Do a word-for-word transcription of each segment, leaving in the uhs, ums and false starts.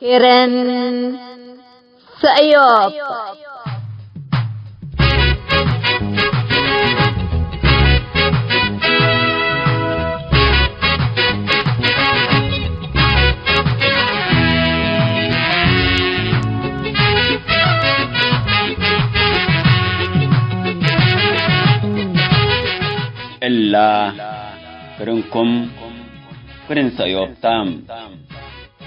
ኤረን ሰእዮብ። እላ ክርንኩም ክርን ሰእዮብ ተ።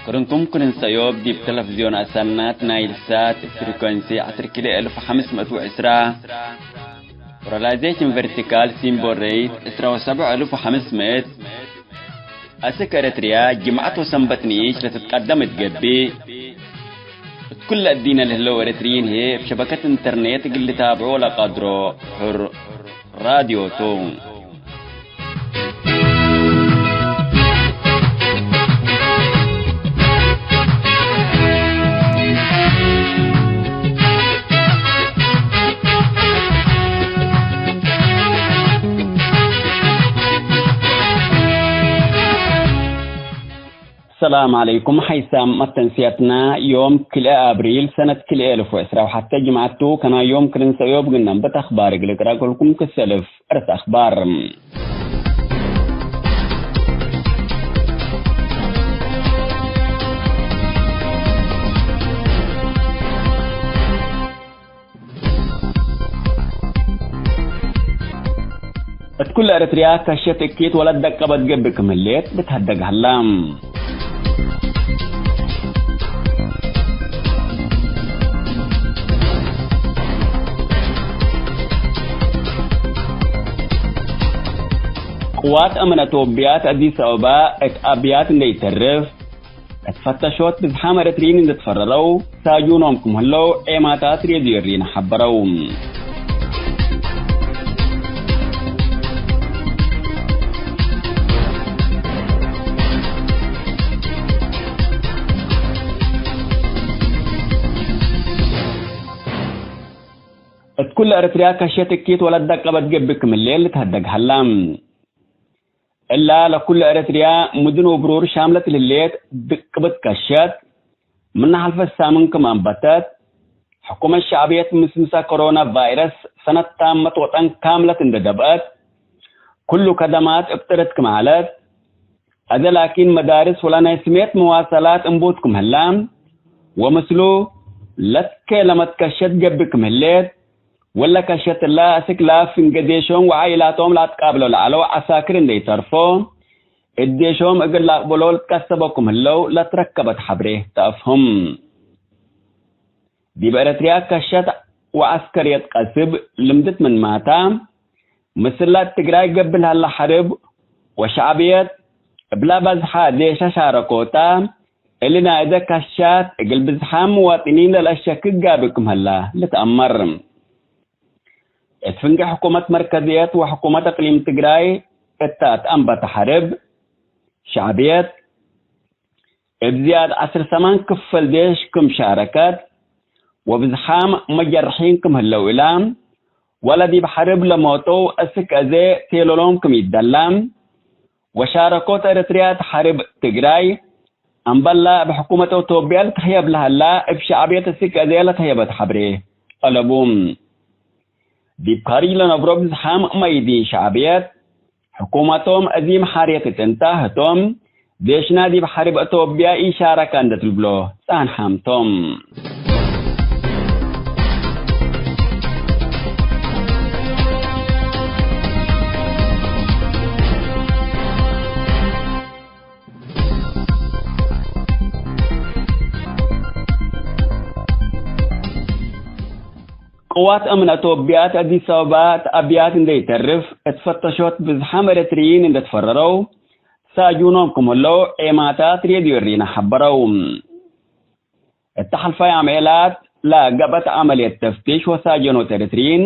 ክርንኩም ክርን ሰእዮብ ዲብ ተለፍዝዮን አሰናት ናይል ሳት ፍሪኮንሲ ዐስር ኪሎ እልፍ ሐምስ ምእት ወዕስራ፣ ፖላራይዜሽን ቨርቲካል ሲምቦል ሬት ዕስራ ወሰብዕ እልፍ ወሐምስ ምእት፣ አስክ ኤረትርያ ጅምዐት ወሰንበት ንኢሽ ለትትቀደም እት ገብእ፣ እት ኩለ እዲነ ለህለው ኤረትርዪን ህዬ እብ ሸበከት ኢንተርኔት እግል ልታብዖ ለቀድሮ ሕር ራድዮ ቱ። ሰላም ዐለይኩም። ሐይሳም መተንስያትና ዮም ክልኤ አብሪል ሰነት ክልኤ እልፍ ወዕስራ ወሐተ ጅምዐት ቱ። ከናይ ዮም ክርን ሰእዮብ ግናም በት አኽባር እግል እቅረአክልኩም ክሰልፍ። እርስ አኽባር። እት ኩለ ኤረትርያ ከሸት እኪት ወለትደቀበት ገብእ ክም ህሌት ልትሀደግ ሀላ። ቅዋት አምን አቶብያ እት አዲስ አበባ እት አብያት እንዴ ኢተርፍ፣ እት ፈተሾት ብዝሓም ኤረትርዪን እንዴ ትፈረረው ሳጁኖም ክም ህለው ዔማታት ሬድዮ ኤሪና ሐበረው። እት ኩለ ኤረትርያ ከሸት እኪት ወለትደቀበት ገብእ ክም ህሌት ልትሀደግ ሀላ። እላ ለኩሉ ኤረትርያ ምድን ወብሩር ሻምለት ለህሌት ድቅብት ከሸት፣ ምነ ሐልፈ ሳምን ክም አንበተት፣ ሕኩመት ሸዕብየት ምስምሰ ኮሮና ቫይረስ ሰነት ታመት ወጠን ካምለት እንዴ ደብአት፣ ኩሉ ከደማት እብ ጥርት ክም ዐለት፣ አዜ ላኪን መዳርስ ወለናይ ስሜት መዋሰላት እንቡት ክም ህላ፣ ወምስሉ ለትኬለመት ከሸት ገብእ ክም ህሌት፣ ወለ ከሸት እለ አስክ ለአፍንገ ዴሾም ወዓኢላቶም ለአትቃብሎ ለዐለው ዐሳክር እንዴ ኢተርፎ፣ እት ዴሾም እግል ለአቅብሎ ልትቀሰቦ ክም ህለው ለትረከበት ሐብሬ ተአፍህም። ዲብ ኤረትርያ ከሸት ወዐስከርየት ቀስብ ልምድት ምንማታ፣ ምስላ እት ትግራይ ገብእ ለሀለ ሐርብ ወሸዕብየት እብላ በዝሐ ዴሸ ሻረኮታ፣ እሊ ናይደ ከሻት እግል ብዝሓም ምዋጥኒን ለለአሸክክ ጋብእ ክም ሀላ ልትአመር። እት ፍንጌ ሕኩመት መርከዝየት ወሕኩመት እቅሊም ትግራይ እተ አትአንበተ ሐርብ፣ ሸዕብየት እብ ዝያድ ዐስር ሰማን ክፈል ዴሽ ክም ሻረከት ወብዝሓም መጀርሒን ክም ህለው እላ፣ ወለ ዲብ ሐርብ ለሞተው አስክ አዜ ቴሎሎም ክም ይደላ፣ ወሻረኮት ኤረትርያ እት ሐርብ ትግራይ፣ አምበላ እብ ሕኩመት አቶብያ ልትህየብ ለሀላ፣ እብ ሸዕብየት አስክ አዜ ለተህየበት ሐብሬ ጠለቡ። ዲብ ካርጅ ለነብሮ ብዝሓም መይዲን ሸዕብየት፣ ሕኩመቶም አዚም ሓርየት እት እንተ ህቶም፣ ዴሽና ዲብ ሐርብ አቶብያ ኢሻረከ እንዴ ትልብሎ ጸንሐም ቶም። ቅዋት አምን አቶብያ እት አዲስ አበባ እት አብያት እንዴ ኢተርፍ እት ፈተሾት ብዝሓም ኤረትርዪን እንዴ ትፈረረው ሳጁኖም ክም ህለው ዔማታት ሬድዮ ኤሪና ሐበረው። እተ ሐልፋይ አምዔላት ለገብአት ዐመልየት ተፍቲሽ ወሳጀኖት ኤረትርዪን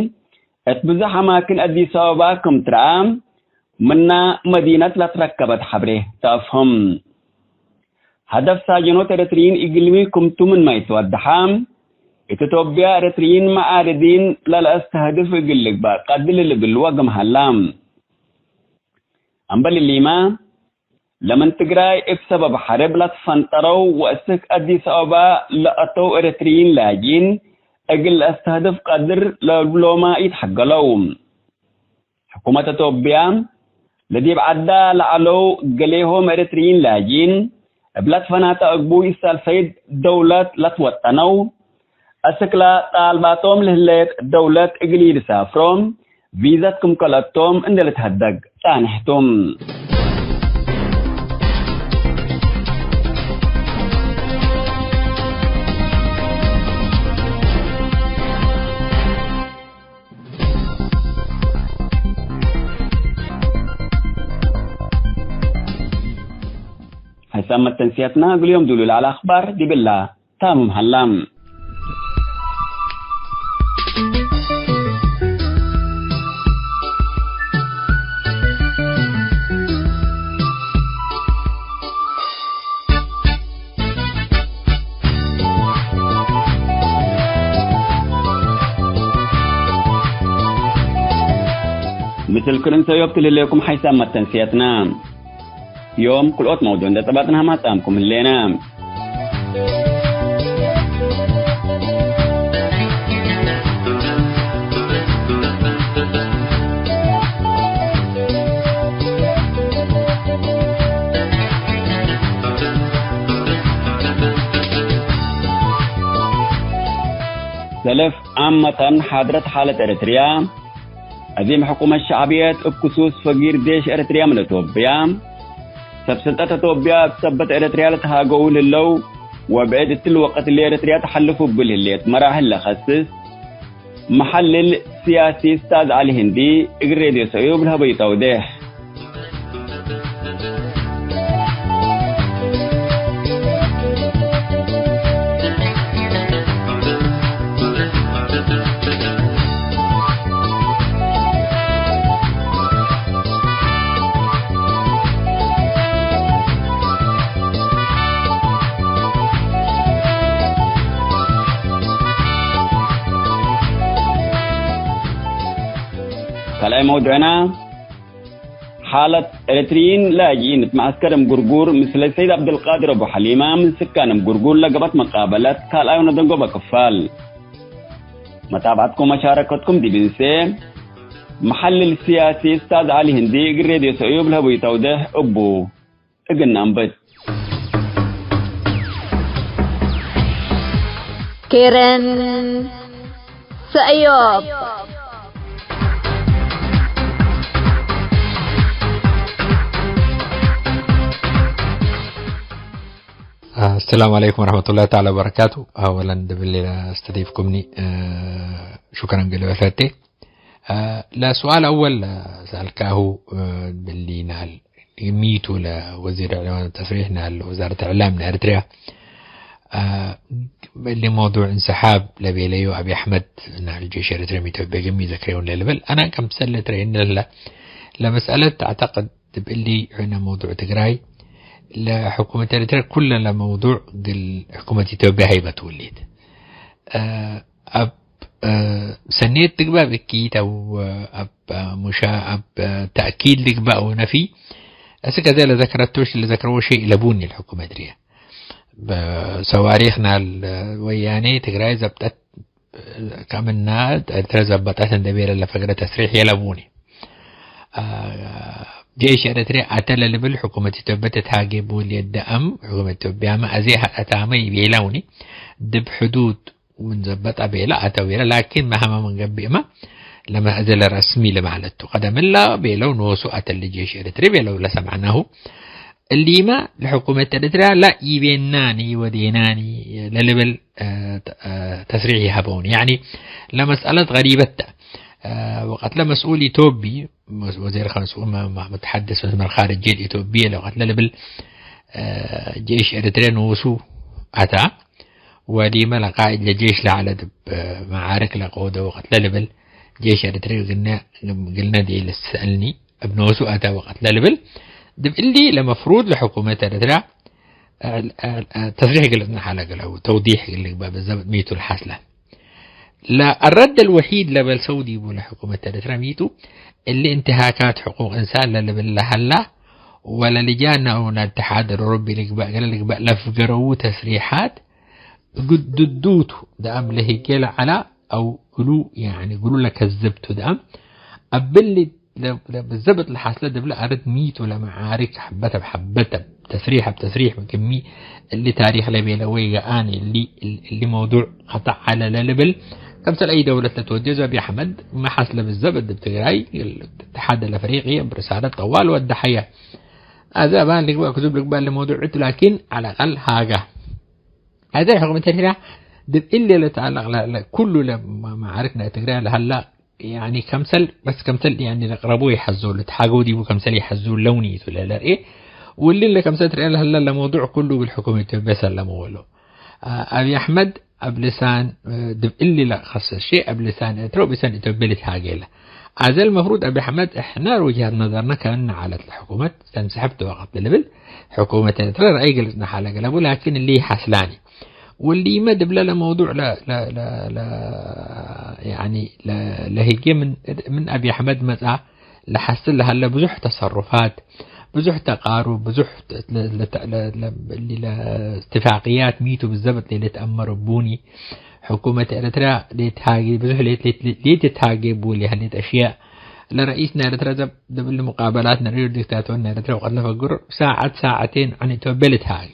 እት ብዞሕ አማክን አዲስ አበባ ክም ትረአ፣ ምና መዲነት ለትረከበት ሐብሬ ተአፍህም። ሀደፍ ሳጀኖት ኤረትርዪን እግልሚ ክምቱ ምንመ ኢትወደሐ፣ እት ኢትዮጵያ ኤረትርዪን መዓርዲን ለለአስተህድፍ እግል ልግበእ ቀድል ልብል ወግም ሀላ። አምበል እሊመ፣ ለምን ትግራይ እብ ሰበብ ሐርብ ለትፈንጠረው ወእስክ አዲስ አበባ ለአተው ኤረትርይን ላጅኢን እግል ለአስተህድፍ ቀድር ለእግሎመ ኢትሐገለው። ሕኩመት አቶብያ፣ ለዲብ ዐዳ ለዐለው ገሌሆም ኤረትርይን ላጅኢን፣ እብ ለትፈናተ እግቡይ ሳልሳይት ደውለት ለትወጠነው፣ አስክ ለጣልባቶም ለህሌት ደውለት እግል ኢልሳፍሮ ቪዘት ክም ከልአቶም እንዴ ልትሀደግ ጻንሕ ቱ። ሐሳብ መተንስያትና እግል ዮም ዱሉ ለዐለ አኽባር ዲብላ ታምም ሀላ። ምስል ክርን ሰዮብ ትልሌኩም ሐይሳም መተንስያትና። ዮም ክልኦት መውዱዕ እንዴ ጸባጥናሀ ማጻምኩም ህሌና። ሰለፍ ዓመተን ሓድረት ሓለት ኤረትርያ፣ አዚም ሕኩመት ሸዕብየት እብ ክሱስ ፈጊር ዴሽ ኤረትርያ ምን አቶብያ፣ ሰብ ስልጠት አቶብያ እብ ሰበት ኤረትርያ ለተሃገዉ ለህለው ወብዕድ እትሊ ወቀት እሊ ኤረትርያ ተሐልፉ እብል ህሌት መራሕል ለከስስ፣ መሐልል ስያሲ እስታዝ ዐሊ ህንዲ እግል ሬድዮ ሰእዮብ ለሀበዩ ተውዴሕ። ካልኣይ መውዱዕና፣ ሓለት ኤረትርይን ላጅኢን እት መዐስከር እምጉርጉር፣ ምስለ ሰይድ ዐብደልቃድር አቡ ሐሊማ ምን ስካን እምጉርጉር ለገብአት መቃበለት ካልኣይ ወነደንጎበ ክፋል። መታብዐትኩም ወመሻረከትኩም ዲብ እንሴ፣ መሐልል ስያሲ እስታዝ ዐሊ ህንዲ እግል ሬድዮ ሰእዮብ ለሀበዩ ተውዴሕ እቡ እግል ነአንብት። ኬረን ሰእዮብ። አሰላሙ ዐለይኩም ወረሕመቱላሂ ተዓላ ወበረካቱ። አወለን ድብል ለአስተዲፍኩምኒ፣ አ፣ ሹክረን ገሌ ወፈቴ። አ፣ ለሱኣል አወል ሰአልካሁ፣ አ፣ ድብሊ ናል ሚቱ ለወዚር እዕላም ተስሪሕ ናል ወዛረት እዕላም ናል ኤርትርያ፣ አ፣ እሊ መውዱዕ እንሰሓብ ለቤለዩ አቢ አሕመድ ናል ጄሽ ኤርትርያ ሚ ኢትዮጵያ ገሚ ዘክሬውን ለልብል፣ አና ከምሰል ለትረኤኒ ለህለ ለመስአለት አዕተቅድ ዲብ እሊ ሕነ መውዱዕ ትግራይ ለሕኩመት ኤርትርያ ኩለ ለመውዱዕ ግል ሕኩመት ኢትዮጵያ ሀይበት ውሊት። አ፣ አብ፣ አ፣ ሰኔት ትግባእ እኪት አው አብ ሙሻ አብ ተእኪድ ልግባእ ወነፊ፣ እስክ አዜ ለዘከረቶሽ ለዘከረዎ ሸይ ኢለቡኒ ለሕኩመት ኤርትርያ። በሰዋሪክ ናል ወያኔ ትግራይ ዘብጠት ከምና ኤርትረ ዘበጠት እንዴ ቤለ ለፈግረ ተስሪሕ የለቡኒ። አ፣ ጄሽ ኤረትርያ አተ ለልብል ሕኩመት ኢትዮጵያ ትትሃጌ ቡ ልየደአም፣ ሕኩመት ኢትዮጵያመ አዜ ሀ-፣ አታመ ይቤለውኒ፣ ድብ ሕዱድ ምን ዘበጠ ቤለ አተ ቤለ፣ ላኪን መሀመ ምን ገብእመ ለመ አዜ ለረስሚ ለማለት ቱ። ቀደምላ ቤለው ኖሱ አተ ለጄሽ ኤረትርያ ቤለው ለሰምዐናሁ። እሊመ ለሕኩመት ኤረትርያ ላ ኢቤናኒ ወዴናኒ ለልብል፣ አ፣ አ፣ ተስሪሕ ይሀበውን። ያኒ ለመስአለት ገሪበት ተ። አ፣ ወቀት ለመስኡል ኢትዮጵይ፣ መስ-፣ ወዚር ኸ-፣ መስኡል መ-፣ መ-፣ መተሐደስ መስመር ኻርጅየት ኢትዮጵየ ለወቀት ለልብል፣ አ፣ ጄሽ ኤረትርያ ንኡሱ አታ፣ ወዲመ ለቃኢድ ለጄሽ ለዐለ ድብ፣ አ፣ መዓርክ ለቀውደ ወቀት ለልብል ጄሽ ኤረትርያ ግነ፣ ግልነ ዴ ልሰአልኒ። እብ ኖሱ አተ ወቀት ለልብል፣ ድብ እሊ ለመፍሩድ ለሕኩመት ኤረትርያ፣ አ፣ አ፣ አ፣ ተስሪሕ እግል እጽንሕ ዐለ እግል አው ተውዲሕ እግል ልግበእ ብዘብጥ ሚቱ ለሐስለ። ለአረድ አልወሒድ ለበልሰው ዲቡ ለሕኩመት ኤረትርያ ሚቱ፣ እሊ እንትሃካት ሕቁቅ እንሳን ለልብል ለሀላ ወለልጃን አው ለእትሓድ አልአውሮቢ ልግበእ ገሌ ልግበእ ለፍገረዉ ተስሪሓት እግል ድዱ ቱ። ደአም ለህጌ ለዐላ አው እግሉ፣ ያኒ እግሉ ለከዝብ ቱ። ደአም እብሊ ለ-፣ ለ-፣ ብዘብጥ ለሐስለ ዲብለ አርድ ሚ ቱ ለመዓርክ ሐበት እብ ሐበት፣ ተስሪሕ እብ ተስሪሕ፣ ምን ክም እሊ ታሪክ ለቤለ ወይ ገአኒ እሊ፣ እሊ መውዱዕ ኸጠዕ ዐለ ለልብል፣ ከምሰል አይ ደውለት ለትወዴ ቱ አቢ አሕመድ መሐስለ ብዘብጥ ዲብ ትግራይ፣ እትሓድ አልአፍሪቂ እብ ርሳለት ጠዋል ወደሐየ። አዜ አባን ልግበእ ክዙብ ልግበእ ለመውዱዕ እቱ፣ ላኪን ዐለ አቀል ሃጋ። አዜ ሕኩመት ኤርትርያ ዲብ እሊ ለተአለቅ ለ-፣ ለ-፣ ኩሉ ለመዓርክ ናይ ትግራይ ለሀላ፣ ያኒ ከምሰል፣ በስ ከምሰል ያኒ ለቅረቡ ይሐዙ፣ ለተሓገው ዲቡ ከምሰል ይሐዙ ለውኒ ቱ ለለርኤ፣ ወሊን ለከምሰል ትርኤ ለሀላ ለመውዱዕ ኩሉ እግል ሕኩመት ኢትዮጵያ ሰለሙ ወለው። አ-፣ አቢ አሕመድ እብ ልሳን፣ እ፣ ዲብ እሊ ለከሰስ ሼእ እብ ልሳን ኤርትራ ወብልሳን ኢትዮጵያ ልትሃጌ ለ። አዜ አልመፍሩድ አቢ አሕመድ እሕና ወጅሀት ነዘርነ ከእነ ዐለት ለሕኩመት ተንሰሕብ ተወቀት ለልብል፣ ሕኩመት ኤርትራ ረአይ ገልጽነ ሐለ ገለቡ፣ ላኪን እሊ ሐስላኒ። ወሊመ ዲብለ ለመውዱዕ ለ-፣ ለ-፣ ለ-፣ ለ-፣ ያኒ ለ-፣ ለህጌ ምን፣ ምን አቢ አሕመድ መጽአ ለሐስል ለሀለ ብዙሕ ተሰሩፋት፣ ብዙሕ ተቃሩብ፣ ብዙሕ ተ-፣ ለ-፣ ለ-፣ ለ-፣ ለ-፣ እሊ ለእትፋቅያት ሚ ቱ ብዘብጥ ሌልትአመር እቡኒ። ሕኩመት ኤረትርያ ሌትሃጌ፣ ብዙሕ ሌት-፣ ሌት-፣ ሌት-፣ ሌትትሃጌ እቡ ለሀሌት አሽያእ። ለረኢስ ናይ ኤረትርያ ዘብ-፣ ዲብ እሊ ሙቃበላት ነርኢሉ ዲክታቶር ናይ ኤረትርያ ወቀት ለፈግሮ ሳዐት ሳዐቴን ዐን ኢትዮጵያ ልትሃጌ።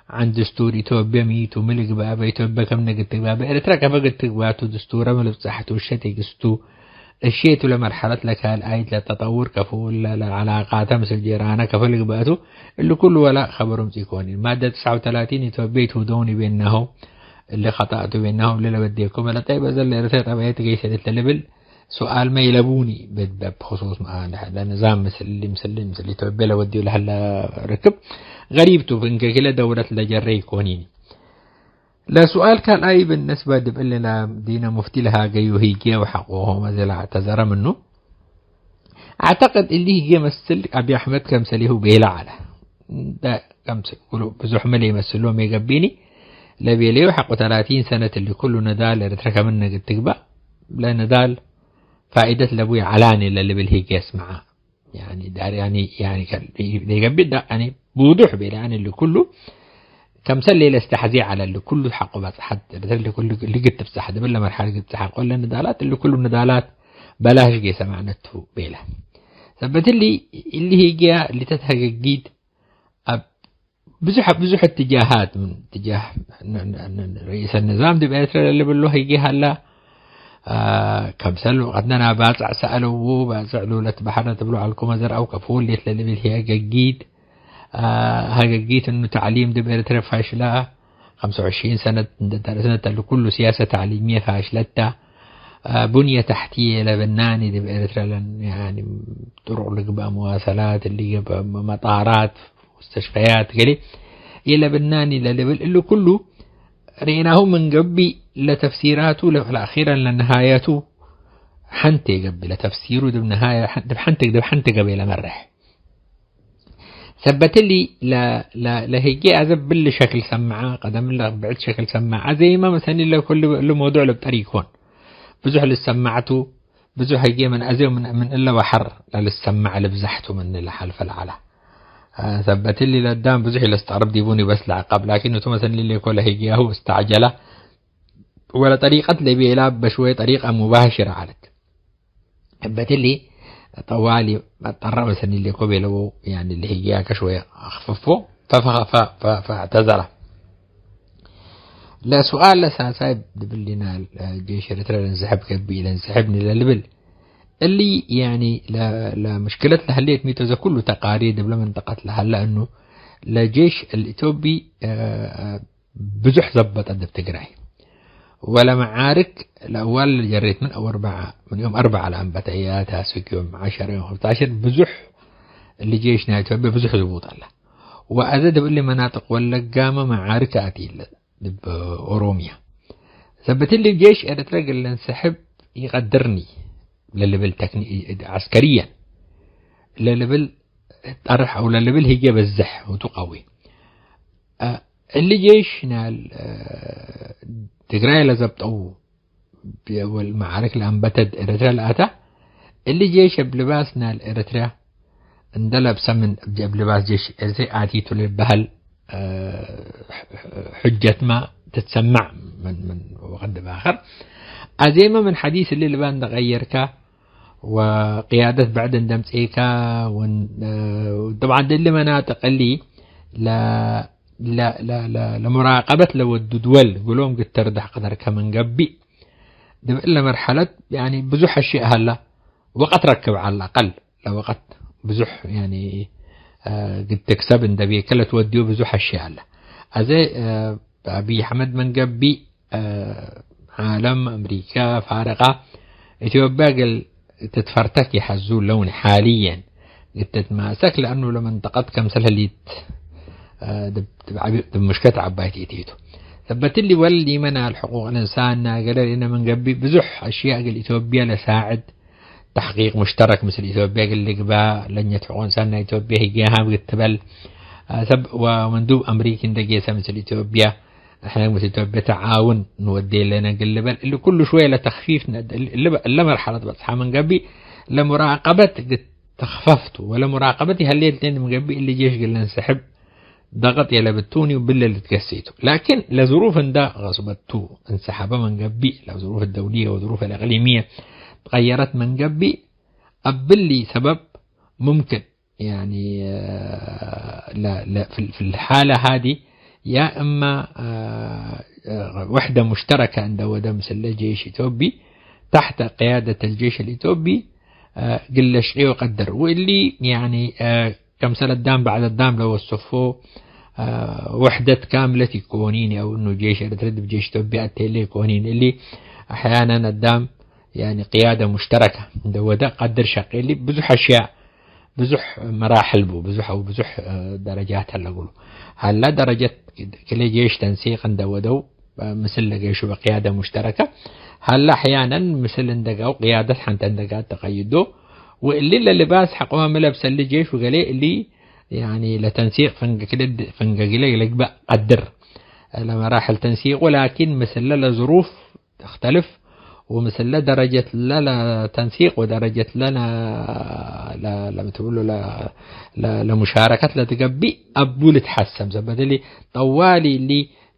ዐን ድስቱር ኢትዮጵያ ሚ ቱ፣ ሚ ልግበእ፣ በ ኢትዮጵያ ከም ነግድ ትግበእ፣ በኤረትርያ ከፈ እግል ትግበእ ቱ፣ ድስቱረ ሚ ልብጸሕ ቱ፣ እሸት ኢግስቱ፣ እሼ ቱ ለመርሐለት ለካልኣይት ለተጠውር ከፎ፣ ለ-፣ ለዐላቃተ ምስል ጄራነ ከፈ ልግበእ ቱ፣ እሊ ኩሉ ወላ ከበሮም ጺኮኒ። ማደ ትስዐ ወተላቲን ኢትዮጵያ ኢትሁደውኒ ቤናሁ፣ እሊ ኸጠእ ቱ ቤናሁ፣ እሊ ለበዴኮ መለጠይ በዘል ለኤረትርያ ጠብዐየት ገይሰ እት ለልብል፣ ሱኣልመ ኢለቡኒ፣ በ-፣ በብ ክሱስ መ-፣ ለንዛም ምስል፣ ምስል፣ ምስል ኢትዮጵያ ለወድዩ ለሀለ ርክብ ገሪብ ቱ፣ ፍንጌ ክለ ደውለት ለጀረ ኢኮኒኒ። ለሱኣል ካልኣይ፣ ብንስበ ዲብ እሊ ዲነ ሙፍቲ ለሃገዩ ህዬ ወሐቆሆም አዜ ለአዕተዘረ ምኑ፣ አዕተቅድ እሊ ህዬ መስል አቢ አሕመድ ከምሰሌሁ ቤለ ዐለ። እንደ ከምሰል ኩሉ ብዙሕ ሚ ለይመስሎም የገብእኒ ለቤለዩ ሐቆ ተላቲን ሰነት እሊ ኩሉ ንዳል ኤረትርያ ከምን ነግድ ትግበእ ለንዳል ፋኢደት ለቡይ ዐላኒ ለልብል ህዬ እስመዐ። ያኒ ዳር ያኒ፣ ያኒ ከ-፣ ለገብእ ዳ-፣ ያኒ ብውዱሕ ቤለ ያኒ እሊ ኩሉ ከምሰል ሌለ እስተሐዜ ዐለ እሊ ኩሉ ሐቆ ባጽሐት፣ ለኩሉ ልግት ትብጻሕ፣ ድብል ለመርሐለ ልግት ሐቆ ለንዳላት እሊ ኩሉ ንዳላት በላሽ ጌሰ ማዕነቱ ቤለ። ሰበት እሊ፣ እሊ ህግያ እሊ ተትሀገጊት አብ ብዙሕ፣ ብዙሕ እትጃሃት ምን እትጃህ ን-፣ ን-፣ ን-፣ ርኢሰ ንዛም ዲብ ኤረትርያ ለልብሎ ህጌ ሀላ፣ አ፣ ከምሰል ወቀትነ ባጽዕ ሰአለዎ፣ ባጽዕ ሉለት በሐር ትብሎ ዐልኮ መዘርአው ከፎ ሌት ለልብል ህገጊት፣ አ፣ ሀገጊት እኑ ተዕሊም ዲብ ኤረትርያ ፋሽላ፣ ኸምሰ ወዕሽሪን ሰነት እንደ ደረስነ ተሉ ኩሉ ሲያሰ ተዕሊምየ ፋሽለታ፣ አ፣ ቡንየ ተሕትየ ለብናኒ ዲብ ኤረትርያ ለን፣ ያኒ ጥሩቅ ልግበእ፣ መዋሰላት እሊ ገብአ፣ መጣራት፣ ሙስተሽፈያት ገሌ ኢለብናኒ ለልብል እሊ ኩሉ ርኢናሁ ምን ገብእ ለተፍሲራቱ ለአኺረን ለነሃየቱ ሐንቴ ገብእ ለተፍሲሩ ዲብ ነሃየ ዲብ ሐንቴ ዲብ ሐንቴ ገበይ ለመርሕ። ሰበት እሊ ለ-፣ ለ-፣ ለህጌ አዘ ብሊ ሸክል ሰመዐ፣ ቀደም እለ ብዕድ ሸክል ሰመዐ። አዜመ መሰኒ ለኩሉ እሊ መውዱዕ ለብጠር ኢኮን። ብዙሕ ልሰመዕ ቱ፣ ብዙሕ ህጌ ምን አዜ ምን፣ ምን እለ በሐር ለልሰመዕ ልብዛሕ ቱ ምን ለሐልፈ ለዐለ። አ፣ ሰበት እሊ ለአዳም ብዙሕ ኢለስተቅርብ ዲቡኒ በስ ለዐቀብ፣ ላኪን እቱ መሰኒ ሌኮ ለህግያሁ እስተዕጀለ ወለ ጠሪቀት ለቤላ በሽወየ ጠሪቀ ሙባሽረ ዐለት። እበት እሊ ጠዋሊ መጠረ መሰኒ ሌኮ ቤለዎ፣ ያኒ ለህግያከ ሽወየ አክፍፎ፣ ፈፈ-፣ ፈ-፣ ፈ-፣ ፈእዕተዘረ። ለሱኣል ለሳልሳይ ዲብሊ፣ ናል ጄሽ ኤረትርያ ለእንሰሕብ ገብእ፣ ለእንሰሕብ ኒ ለልብል። እሊ፣ ያኒ፣ ለ-፣ ለምሽክለት ለህሌት ሚ ቱ፣ ዘኩሉ ተቃሪር ዲብለ መንጠቀት ለሀለ እኑ፣ ለጄሽ አልኢትዮጵይ፣ አ፣ ብዙሕ ዘበጠ ዲብ ትግራይ። ወለመዓርክ ለአዋል ለጀሬት ምን አው አርበዓ፣ ምን ዮም አርበዓ ለአንበተ፣ ያ ታስክ ዮም ዐሸር ዮም ኸምሳዐሸር ብዙሕ እሊ ጄሽ ናይ ኢትዮጵያ ብዙሕ ዝቡጥ አለ። ወአዘ ዲብ እሊ መናጥቅ ወለጋመ መዓርክ አትይለ። ዲብ ኦሮምያ። ሰበት እሊ ጄሽ ኤረትርያ እግል ለእንሰሕብ ኢቀድርኒ ለልብል ተክኒ-፣ ዐስከርየን ለልብል ጠርሕ አው ለልብል ህዬ በዝሕ ወቱ ቀዊ። አ፣ እሊ ጄሽ ናል፣ አ፣ ትግራይ ለዘብጠው ወል መዓርክ ለአንበተት ኤረትርያ ለአታ፣ እሊ ጄሽ እብ ልባስ ናል ኤረትርያ እንደ ለብሰ ምን እብ ጀ-፣ እብ ልባስ ጄሽ ኤረትርየ አቲቱ ልበሀል፣ እ፣ ሕጀትመ ትትሰመዕ ምን፣ ምን ወቅት ዲብ አኸር። አዜመ ምን ሐዲስ እሊ ልባ እንደ ቀየርካ ወቅያደት ብዕድ እንደ ምጽኢካ ወን-፣ እ፣ ጠብዓን እሊ መናጥቅ እሊ ለ-፣ ለ-፣ ለ-፣ ለ-፣ ለሙራቀበት ለወዱ ድወል እግሎም ግተርዳሕ ቀደርከ ምን ገብእ፣ ዲብ እለ መርሐለት፣ ያኒ፣ ብዙሕ አሽያእ ሀላ፣ ወቀት ረክብ ዐለ አቀል፣ ለወቀት ብዙሕ፣ ያኒ፣ እ፣ ግድ ትክሰብ እንደ ቤከ ለትወድዮ ብዙሕ አሽያእ ሀለ። አዜ፣ እ፣ አብይ አሕመድ ምን ገብእ፣ እ፣ ዓለም፣ አምሪካ፣ ፋርቀ፣ ኢትዮጵያ እግል ትትፈርተክ ይሐዙ ለውን ሓልየን ግድ ትትማሰክ፣ ለአኑ ለመንጠቀት ከምሰል ህሊት፣ እ፣ ድብ፣ ድብ ዓቢ-፣ ድብ ሙሽከለት ዐባይ ቲቲቱ። ሰበት እሊ ወል ዲመ ናል ሕቁቅ ልእንሳን ናገለ ርኢነ ምን ገብእ፣ ብዙሕ አሽያእ እግል ኢትዮጵያ ለሳዕድ፣ ተሕቂቅ ሙሽተረክ ምስል ኢትዮጵያ እግል ልግባእ፣ ለጀምዕየት ሕቁቅ እንሳን ናይ ኢትዮጵያ ህግያሃ ግትበል፣ አ፣ ሰብ ወመንዱብ አምሪኪ እንደ ጌሰ ምስል ኢትዮጵያ፣ አሕነ ምስል ኢትዮጵያ ተዓውን ንወዴ ለነ እግል ልበል፣ እሊ ኩሉ ሽወየ ለተክፊፍ ነ-፣ እለ፣ እለ መርሐለት በጽሐ ምን ገብእ፣ ለሙራቀበት እግል ተክፈፍቱ፣ ወለሙራቀበት ይሀሌት ሌን ምን ገብእ፣ እሊ ጄሽ እግል ለንሰሕብ፣ ደቅጥ የለብቱኒ ብለ ልትገሴቱ። ላኪን ለዝሩፍ እንደ ገስበቱ እንሰሐበ ምን ገብእ፣ ለዝሩፍ ደውልየ ወዝሩፍ አልእቅሊምየ ትቀየረት ምን ገብእ፣ እብሊ ሰበብ ሙምክን፣ ያኒ፣ ለ-፣ ለ-፣ ፊል-፣ ፊል ሓለ ሃዲ፣ ያ እማ፣ አ፣ አ፣ ወሕደ ሙሽተረከ እንደ ወደ ምስለ ጄሽ ኢትዮጵይ፣ ተሕተ ቅያደት አልጄሽ አልኢትዮጵይ፣ አ፣ እግል ለሽቄ ወቀድር። ወእሊ፣ ያኒ፣ አ፣ ከምሰል አዳም በዕድ አዳም ለወሰፎ፣ አ፣ ወሕደት ካምለት ኢኮኒን፣ አው እኑ ጄሽ ኤረትርየ ዲብ ጄሽ ኢትዮጵያ አቴለ ኢኮኒን። እሊ አሕያናን አዳም፣ ያኒ ቅያደ ሙሽተረከ እንደ ወደ ቀድር ሸቄ። እሊ ብዙሕ አሽያእ፣ ብዙሕ መራሕል ቡ፣ ብዙሕ አው ብዙሕ፣ አ፣ ደረጃት ሀለ እግሉ። ሀላ ደረጀት ክለ ጄሽ ተንሲቅ እንደ ወደው፣ ምስል ለጌሹ በቅያደ ሙሽተረከ፣ ሀለ አሕያናን ምስል እንደጋው ቅያደት ሐንተ እንደጋ ተቀይዶ፣ ወእሊ ለልባስ ሐቆመ ምለብሰ እሊ ጄሽ ወገሌ እሊ፣ ያኒ ለተንሲቅ ፈንገ ክልድ ፈንገ ግለ ልግበእ ቀድር ለመራሕል ተንሲቁ፣ ላኪን ምስለ ለዝሩፍ ተክተልፍ፣ ወምስለ ደረጀት ለ-፣ ለተንሲቅ ወደረጀት ለነ-፣ ለ-፣ ለምትብሉ ለ-፣ ለ-፣ ለሙሻረከት ለትገብእ አቡ ልትሐሰም። ሰበት እሊ ጠዋሊ እሊ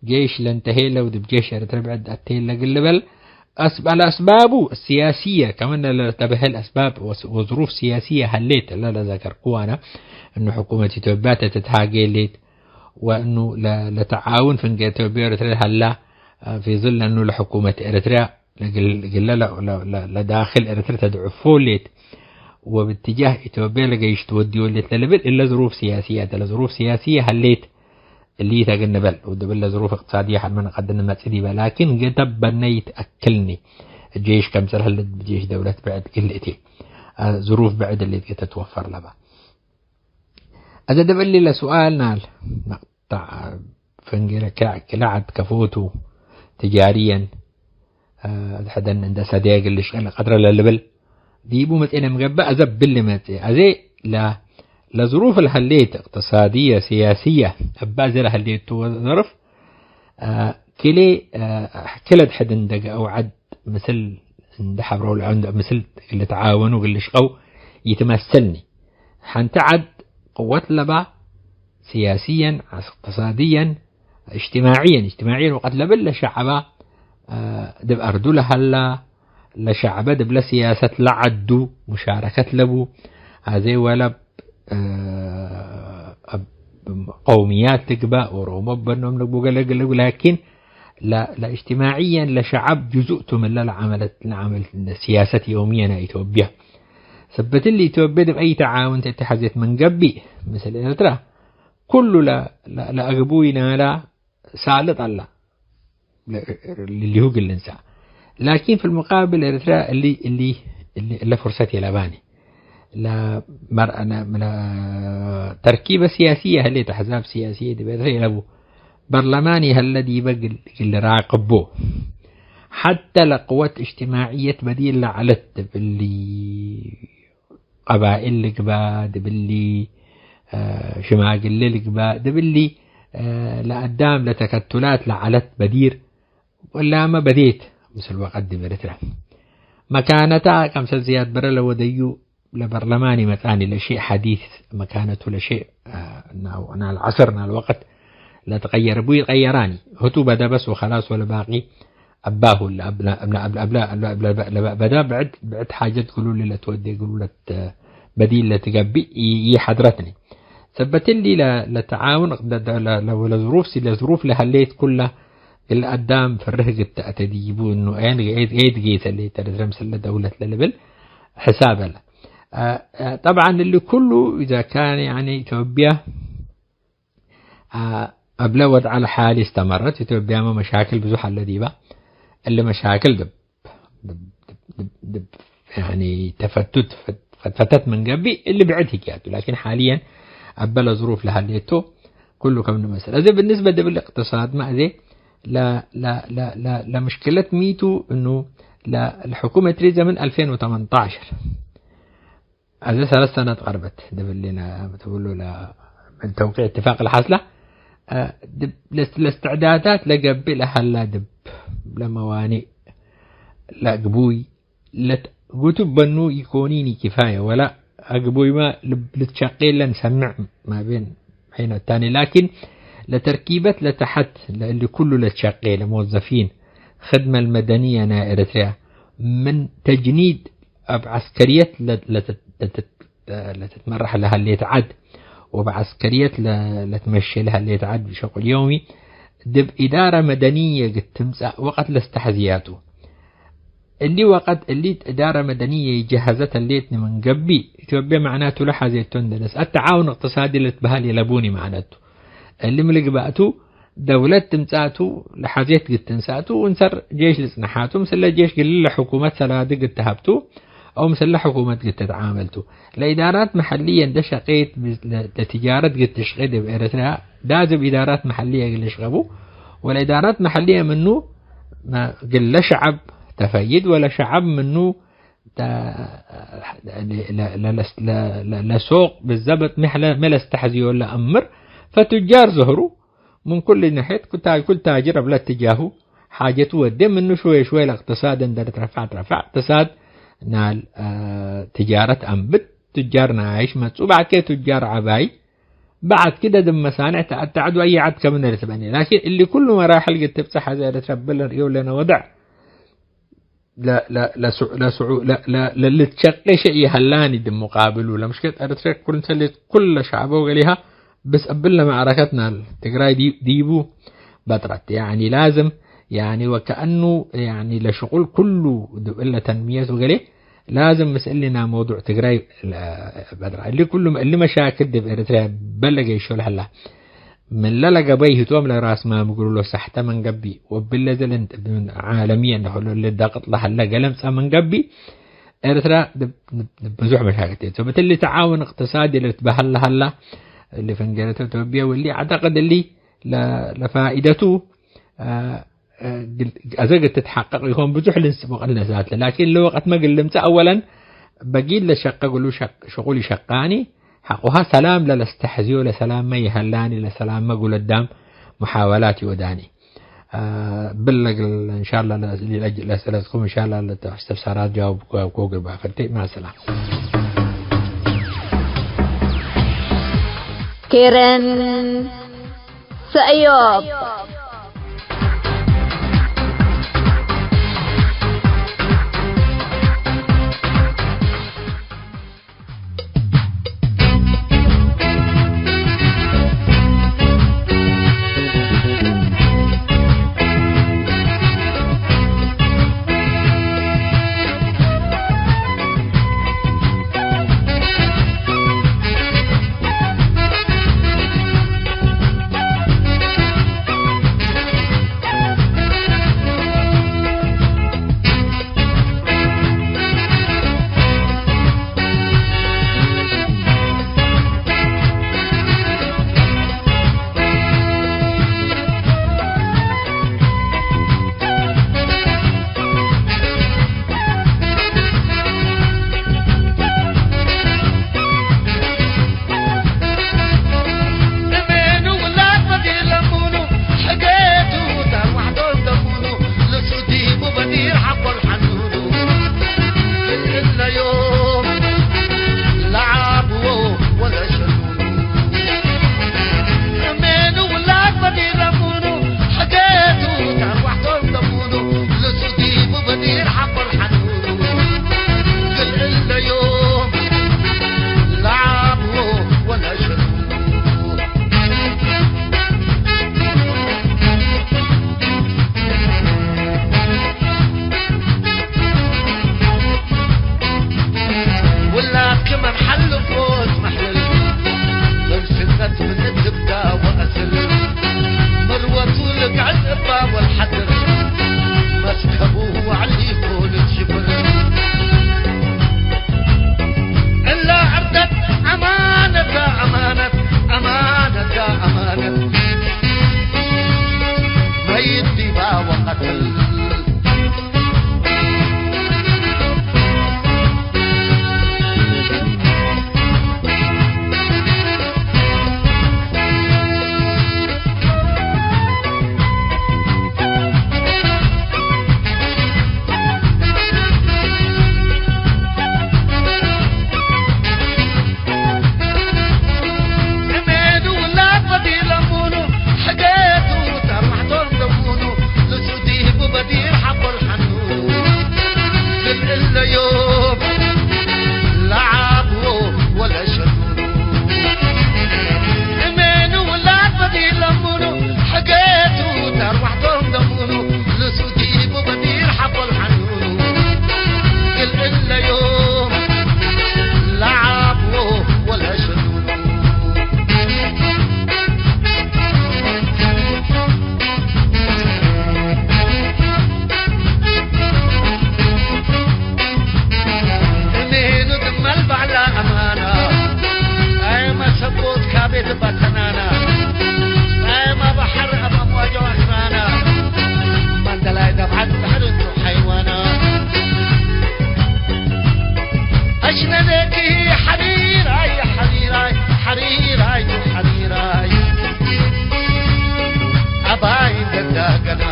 ጄሽ ለእንተሄለ ወዲብ ጄሽ ኤረትርየ ብዕድ አቴለ እግል ልበል። አስብ-፣ አልአስባቡ አስያስየ ከመነ ለተበህል አስባብ ወስ-፣ ወዝሩፍ ስያስየ ሀሌት እለ ለዘከርኩ አነ፣ እኑ ሕኩመት ኢትዮጵያ ተትትሃጌ ሌት፣ ወእኑ ለ-፣ ለተዓውን ፍንጌ ኢትዮጵያ ወኤረትርያ ሀላ፣ አ፣ ፊ ዝል እኑ ለሕኩመት ኤረትርያ ለግል-፣ ግለ ለ-፣ ለ-፣ ለ-፣ ለዳክል ኤረትርያ ተድዕፎ ሌት፣ ወብትጃህ ኢትዮጵያ ለገይሽ ትወድዮ ሌት ለልብል እለ ዝሩፍ ስያስየ ተ። ለዝሩፍ ስያስየ ሀሌት እሊ ተግንበል፣ ወድብለ ዝሩፍ እቅትሳድየ ሐድ መን ቀድን መጽእ ዲበ፣ ላኪን ገደብ በነ ይትአክልኒ፣ ጄሽ ከምሰል ህልት ጄሽ ደውለት ብዕድ ግል እቲ፣ አ፣ ዝሩፍ ብዕድ እሊ ትትወፈር ለበ። አዜ ደብ እሊ ለሱኣል ናል መቅጠዕ ፈንጌ ለከዕ ክለ ዐድ ከፎቱ ትጃርየን፣ አ፣ አድሐደን እንደ ሰዴ እግል ልሽቀል ቀድረ ለልብል ዲቡ መጽኤ ለምገብእ አዘ ብሊ መጽኤ። አዜ ለ-፣ ለዝሩፍ ለሀሌት እቅትሳድየ፣ ስያስየ፣ እበ አዜ ለሀሌቱ ዘርፍ፣ አ፣ ክሌ፣ አ፣ ክለ አድሕድ እንደገ አው ዐድ ምስል እንደ ሐብረው ለዐንዱ ምስል እግል ልትዓወኑ እግል ልሽቀው ይትመሰልኒ። ሐንቲ ዐድ ቅወት ለባ፣ ስያስየን፣ እቅትሳድየን፣ እጅትማዕየን፣ እጅትማዕየን ወቀት ለብል ለሸዐባ፣ አ፣ ዲብ አርዱ ለሀላ፣ ለሸዐበ ዲብለ ስያሰት ለዐዱ ሙሻረከት ለቡ፣ አዜ ወለብ፣ አ፣ አብ-፣ ቀውምያት ልግበእ፣ ኦሮሞ በኖም ልግቡ፣ ገለ ገለ፣ ላኪን ለ-፣ ለእጅትማዕየን ለሸዐብ ጅዙእ ቱ ምለ ለዐመለት፣ ለዐመል ስያሰት የውምየ ናይ ኢትዮጵያ። ሰበት እሊ ኢትዮጵያ ዲብ አይ ተዓውን ተአትሐዜት ምን ገብእ፣ ምስል ኤረትራ፣ ኩሉ ለ-፣ ለ-፣ ለአግቡይ ናላ ሳልጥ አላ። ለ-፣ እሊሁ እግል ልንሰእ። ላኪን ፊ ልሙቃብል ኤረትርያ እሊ፣ እሊ፣ እሊ፣ እለ ፍርሰት የለባኒ። ለመር-፣ ለ-፣ ተርኪበ ስያስየ ህሌት፣ አሕዛብ ስያስየ ዲብ ኤረትርያ የለቡ። በርለማን ይሀለ ዲበ እግል፣ እግል ልራቅቦ። ሐተ ለቅወት እጅትማዕየት በዲር ለዐለት ዲብ እሊ ቀባይል ልግባእ፣ ዲብ እሊ፣ አ፣ ሽማግሌ ልግባእ፣ ዲብ እሊ፣ አ፣ ለአዳም ለተከቱላት ለዐለት በዲር፣ ወላመ በዴት ምስል ወቀት ዲብ ኤረትርያ። መካነታ ከምሰል ዝያድ በረ ለወደዩ ለበርለማን ይመጽአኒ፣ ለሸይ ሐዲስ መካነቱ ለሸይ፣ አ፣ ናል ዐሰር ናል ወቅት ለትቀየረ ቡ ይትቀየራኒ። ህቱ በደ በስ ወኸላስ ወለባቂ አባሁ ለአብለ-፣ አብለ-፣ አብለ-፣ አብለ-፣ አብለ-፣ አብለ-፣ በደ ብዕድ፣ ብዕድ ሓጀት ግሉ ለትወዴ ግሉ ለት-፣ በዲል ለትገብእ ይ-፣ ይሐድረትኒ። ሰበት እሊ ለ-፣ ለተዓውን ለ-፣ ለ-፣ ለ-፣ ለዝሩፍ ሲ-፣ ለዝሩፍ ለሀሌት ኩላ እለ አዳም ፈርህ ግድ ተአተዲቡ እኑ ኤን፣ ኤድ፣ ኤድ ጌሰ ሌተ ለዝረም ስለ ደውለት ለልብል ሕሳብ አለ። አ፣ አ፣ ጠብዓን እሊ ኩሉ ኢዛ ካን ያኒ ኢትዮጵያ አ፣ እብለ ወድዐ ለሓሊ እስተመረት፣ ኢትዮጵያመ መሻክል ብዙሕ አለ ዲባ። እሊ መሻክል ድብ፣ ድብ፣ ድብ፣ ድብ፣ ድብ፣ ያኒ ተፈቱት ፈት-፣ ፈትፈተት ምን ገብእ እሊ ብዕድ ህግያቱ። ላኪን ሓልየን እበ ለዝሩፍ ለሀሌቶ ኩሉ ከም ንመስል። እዚ ብንስበ ድብል እቅትሳድ ማ እዚ ለ-፣ ለ-፣ ለ-፣ ለ-፣ ለምሽክለት ሚቱ እኑ ለ-፣ ለሕኩመት ሪ ዘመን አልፌን ወተመንጣዐሽ አዜ ሰለስ ሰነት ቀርበት ድብሊነ ትብሉ ለ-፣ ምን ተውቂዕ እትፋቅ ለሐስላ፣ አ፣ ድብ-፣ ለስ-፣ ለእስትዕዳዳት ለገብእ ለሀላ ድብ ለመዋኒእ ለአግቡይ ለትጉቱ በኑ ኢኮኒኒ ኪፋየ ወላ አግቡይማ ልብ-፣ ልትሸቄ ለንሰምዕ ማቤን ሐይነ ታኒ። ላኪን ለተርኪበት ለተሐት ለእሊ ኩሉ ለትሸቄ ለመወዘፊን ክድመ ልመደንየ ናይ ኤረትርያ ምን ተጅኒድ እብ ዐስከርየት ለ-፣ ለትት-፣ ለትት-፣ ለትትመራሕ ለሀሌት ዐድ፣ ወእብ ዐስከርየት ለ-፣ ለትመሼ ለሀሌት ዐድ ብሸቁል ዮሚ፣ ድብ ኢዳረ መደንየ እግል ትምጸእ ወቀት ለስተሐዝያቱ። እሊ ወቀት እሊ እዳረ መደንየ ይጀሀዘት ህሌትኒ ምን ገብእ፣ ኢትዮጵየ መዕናቱ ለሐዜቶ እንደ ነስአት ተዓውን እቅትሳዲ ለትበሀል የለቡኒ መዕነቱ። እሊ ሚ ልግባእቱ፣ ደውለት ትምጻእቱ ለሐዜት ግድ ትንሳእቱ፣ እንሰር ጄሽ ልጽነሓቱ፣ ምስለ ጄሽ ግል ለሕኩመት ሰላዲ ግድ ተሀብቱ፣ አው ምስለ ሕኩመት ግድ ትትዓመልቱ። ለኢዳራት መሐልየ እንደ ሸቄት ለ-፣ ለትጃረት ግድ ትሽቄ ዲብ ኤረትርያ ላዝም ኢዳራት መሐልየ እግል ልሽቀቡ፣ ወለኢዳራት መሐልየ ምኑ መ-፣ እግል ለሸዐብ ተፈይድ ወለሸዐብ ምኑ ተ-፣ ለ-፣ ለ-፣ ለ-፣ ለ-፣ ለ-፣ ለሶቅ ብዘበጥ ምሕለ መ ለስተሐዝዮ ለአምር፣ ፈቱጃር ዘህሩ ምን ኩል ነሕየት ኩታ-፣ ኩል ታጅር እብለ እትጃሁ ሓጀቱ ወዴ ምኑ ሽወየ ሽወየ ለእቅትሳድ እንደ ልትረፈዕ ትረፈዕ። እቅትሳድ ናል፣ አ፣ ትጃረት አንብት፣ ቱጃር ናይሽ መጹ፣ በዐኬ ቱጃር ዐባይ፣ በዐድ ክደ ድብ መሳንዕ ተአተዐድ ወአይ ዐድ ከምን ልትበኔ። ላኪን እሊ ኩሉ መራሕል ግድ ትብጸሕ አዜ ልትረብል ርእዩ ለነ ወድዕ ለ-፣ ለ-፣ ለስዑ-፣ ለስዑ-፣ ለ-፣ ለ-፣ ለልትሸቄ ሸይ ይሀላኒ ድብ ሙቃብሉ። ለምሽክለት ኤረትርየ ክል እንተ ሌት ኩለ ሸዕበ ወገሌሃ ብስ እብለ መዕረከት ናል ትግራይ ዲ-፣ ዲቡ በጥረት። ያኒ ላዝም ያኒ ወከአኑ ያኒ ለሽቁል ኩሉ ድብ እለ ተንሚየት ወገሌ ላዝም ምስእሊና መውዱዕ ትግራይ ለ-፣ በጥረት። እሊ ኩሉ እሊ መሻክል ድብ ኤረትርየ በለ ገይሾ ለሀላ። ምን ለለገበይ ህቶም ለራስ ማም እግሩ ለሳሕተ መንገብእ፣ ወብለ ዘለን ምን ዓለምየ እንደ ሀሎ ለዳቅጥ ለሀለ ገለምጸ መንገብእ፣ ኤርትራ ድብ-፣ ድብ-፣ ብዙሕ መሻክል ቴቶ። ብትሊ ተዓውን እቅትሳዲ ለትበሀል ለሀላ፣ እሊ ፍንገረተ ኢትዮጵያ ወሊ አዕተቅድ እሊ ለ-፣ ለፋኢደቱ፣ አ፣ አ፣ ግል-፣ አዘ ግል ትትሐቀቅ ይኮን ብዙሕ ልንስቦ ቀልነ ዛት ለ። ላኪን ለወቀት መግል ልምጸእ አወለን በጊል ለሸቀ ግሉ ሸቅ-፣ ሽቁል ይሸቃኒ፣ ሐቆሃ ሰላም ለለስተሐዝዮ ለሰላምመ ይሀላኒ ለሰላምመ ጉለዳም ሙሓወላት ይወዳኒ። አ፣ ብለግል እንሻላ ለ-፣ ለእስእለትኩም እንሻላ ለእስትፍሳራት ጃውብ ጎግል ባፈቴ። ማሰላም። ኬረን ሰእዮብ። ወልሐድር መስከቡ ወዐሊኮ ልትጅብር። እላ ዐርደት አማነታ አማነት፣ አማነታ አማነት፣ መይት ዲባ ወቀትል። እሜኑ ውላድ በዲር ለሙኑ፣ ሕጌቱ ተርዋሕቶም ደሙኑ፣ ልሱ ዲቡ በዲር ሐቆል ሐኑኑ። ክል እለ ዮም ለዓብዎ ወለሸኑኑ። እሜኑ ውላድ በዲር ለሙኑ፣ ሕጌቱ ተርዋሕቶም ደሙኑ፣ ልሱ ዲቡ በዲር ሐቆል ሐኑኑ። ክል እለ ዮም ለዓብዎ ወለሸኑኑ። እሜኑ ድመል በዐላ አማና፣ ጣይመ ሰቦት ካቤት በተናና፣ ጣይመ በሐር አብ አምዋጆ አክራና፣ መንደላይ ደብዐት በሕር እቱ ሐይዋና። አሽነደኪ ሐሪራይ፣ ሐሪራይ፣ ሐሪራይ፣ ሐሪራይ፣ አባይ ደዳገና።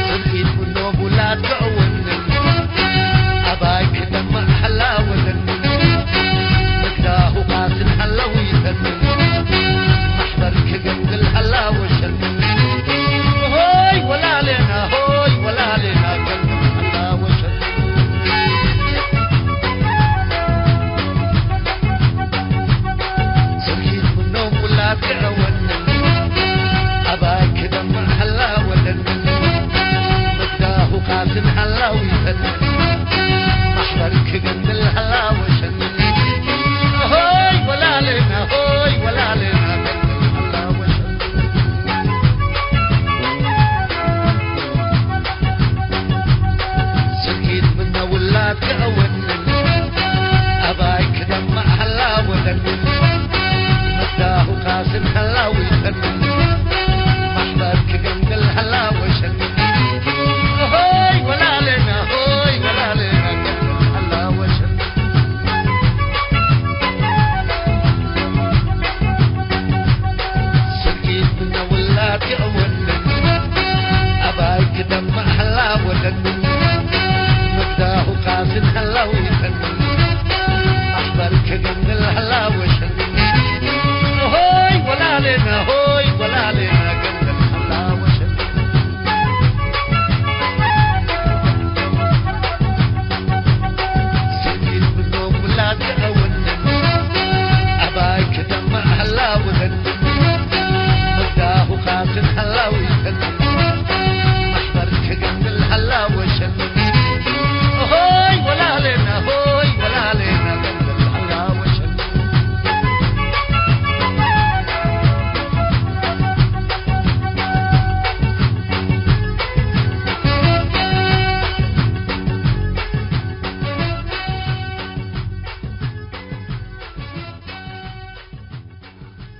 ጽልኢት ምኖም ውላድ ከአወንን፣ አባይ ክደመዕ ሀላ ወደንን፣ ምግዳሁ ቃስን ሀላ ወይሰንን፣ መሕበር ክገንግል ሀላ ወሸንን። ሆይ ወላሌና፣ ሆይ ወላሌና፣ ገንግል ሀላ ወሸንን። ስርጊት ምኖም ውላድ ከአወንን፣ አባይ ክደመዕ ሀላ ወደንን፣ ምግዳሁ ቃስን ሀላ ወይሰንን፣ መሕበር ክገንግል ሀላ ወሸንን። ሆይ ወላሌና፣ ሆይ ወላሌና፣ ገንግል ሀላ ወሸንን። ስርጊት ምነ ውላድ ከአወንን፣ አባይ ክደመዕ ሀላ ወደንን፣ መዳሁ ቃስን ሀላ ወይሰንን፣ መሕበር ክገንግል ሀላ ወሸንን። ሆይ ወላሌና፣ ሆይ ወላሌና፣ ገንግል ሀላ ወሸንን። ስርጊት ምነ ውላድ ከአወንን፣ አባይ ክደመዕ ሀላ ወደንን፣ ምግዳሁ ቃስን ሀላ ወይሰንን፣ መሕበር ክገንግል ሀላ ወሸንን። ሆይ ወላሌና፣ ሆይ ወላሌና፣ ገንግል ሀላ ወሸንን። ስርጊት ምኖም ውላድ ከአወንን፣ አባይ ክደመዕ ሀላ ወደንን፣ ምግዳሁ ቃስን ሀላ ወይሰንን፣ መሕበር ክገንግል ሀላ ወሸንን። ሆይ ወላሌና፣ ሆይ ወላሌና፣ ገንግል ሀላ ወሸንን።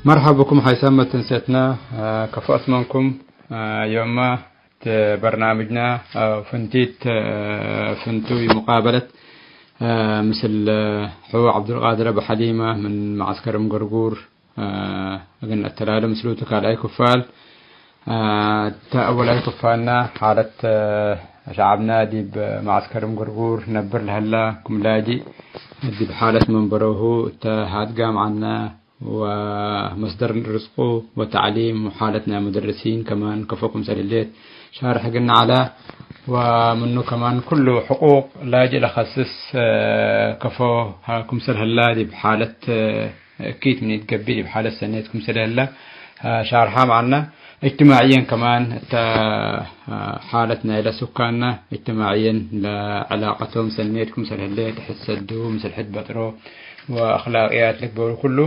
መርሐብ ብኩም ሐይሳም መትንሴትና፣ ከፎ አስመንኩም፣ ዮማ ተ በርናምጅና፣ ፍንቲት፣ ፍንቱይ ሙቃበለት፣ ምስል ሑ ዐብዱልቃድር አቡ ሐሊመ ምን መዐስከር እም ገርጉር፣ እግል ነአተላለ ምስሉ ቱ ካልኣይ ክፋል፣ ተ አወላይ ክፋልና ሓለት ሸዐብና ዲብ መዐስከር እም ገርጉር ነብር ለሀላ ክም ላጅእ ዲብ ሓለት መንበረሁ እተ ሀድጋም ዐና ወመስደር ርዝቁ ወተዕሊም ወሓለት ናይ ሙደርሲን ከማን ከፎ ክምሰል ህሌት ሻርሕ እግል ነዐለ ወምኑ ከማን ኩሉ ሕቁቅ ላጅእ ለከስስ ከፎ ክምሰል ህላ ዲብ ሓለት እኪት ምን ኢትገብእ ዲብ ሓለት ሰኔት ክምሰል ህለ ሻርሓም ዐልነ። እጅትማዕየን ከማን እተ ሓለት ናይለ ሱካንና እጅትማዕየን ለዕላቀቶም ሰኔት ክምሰል ህሌት ሕድ ሰዱ፣ ምስል ሕድ በጥሮ ወአክላቅያት ልግበሩ ኩሉ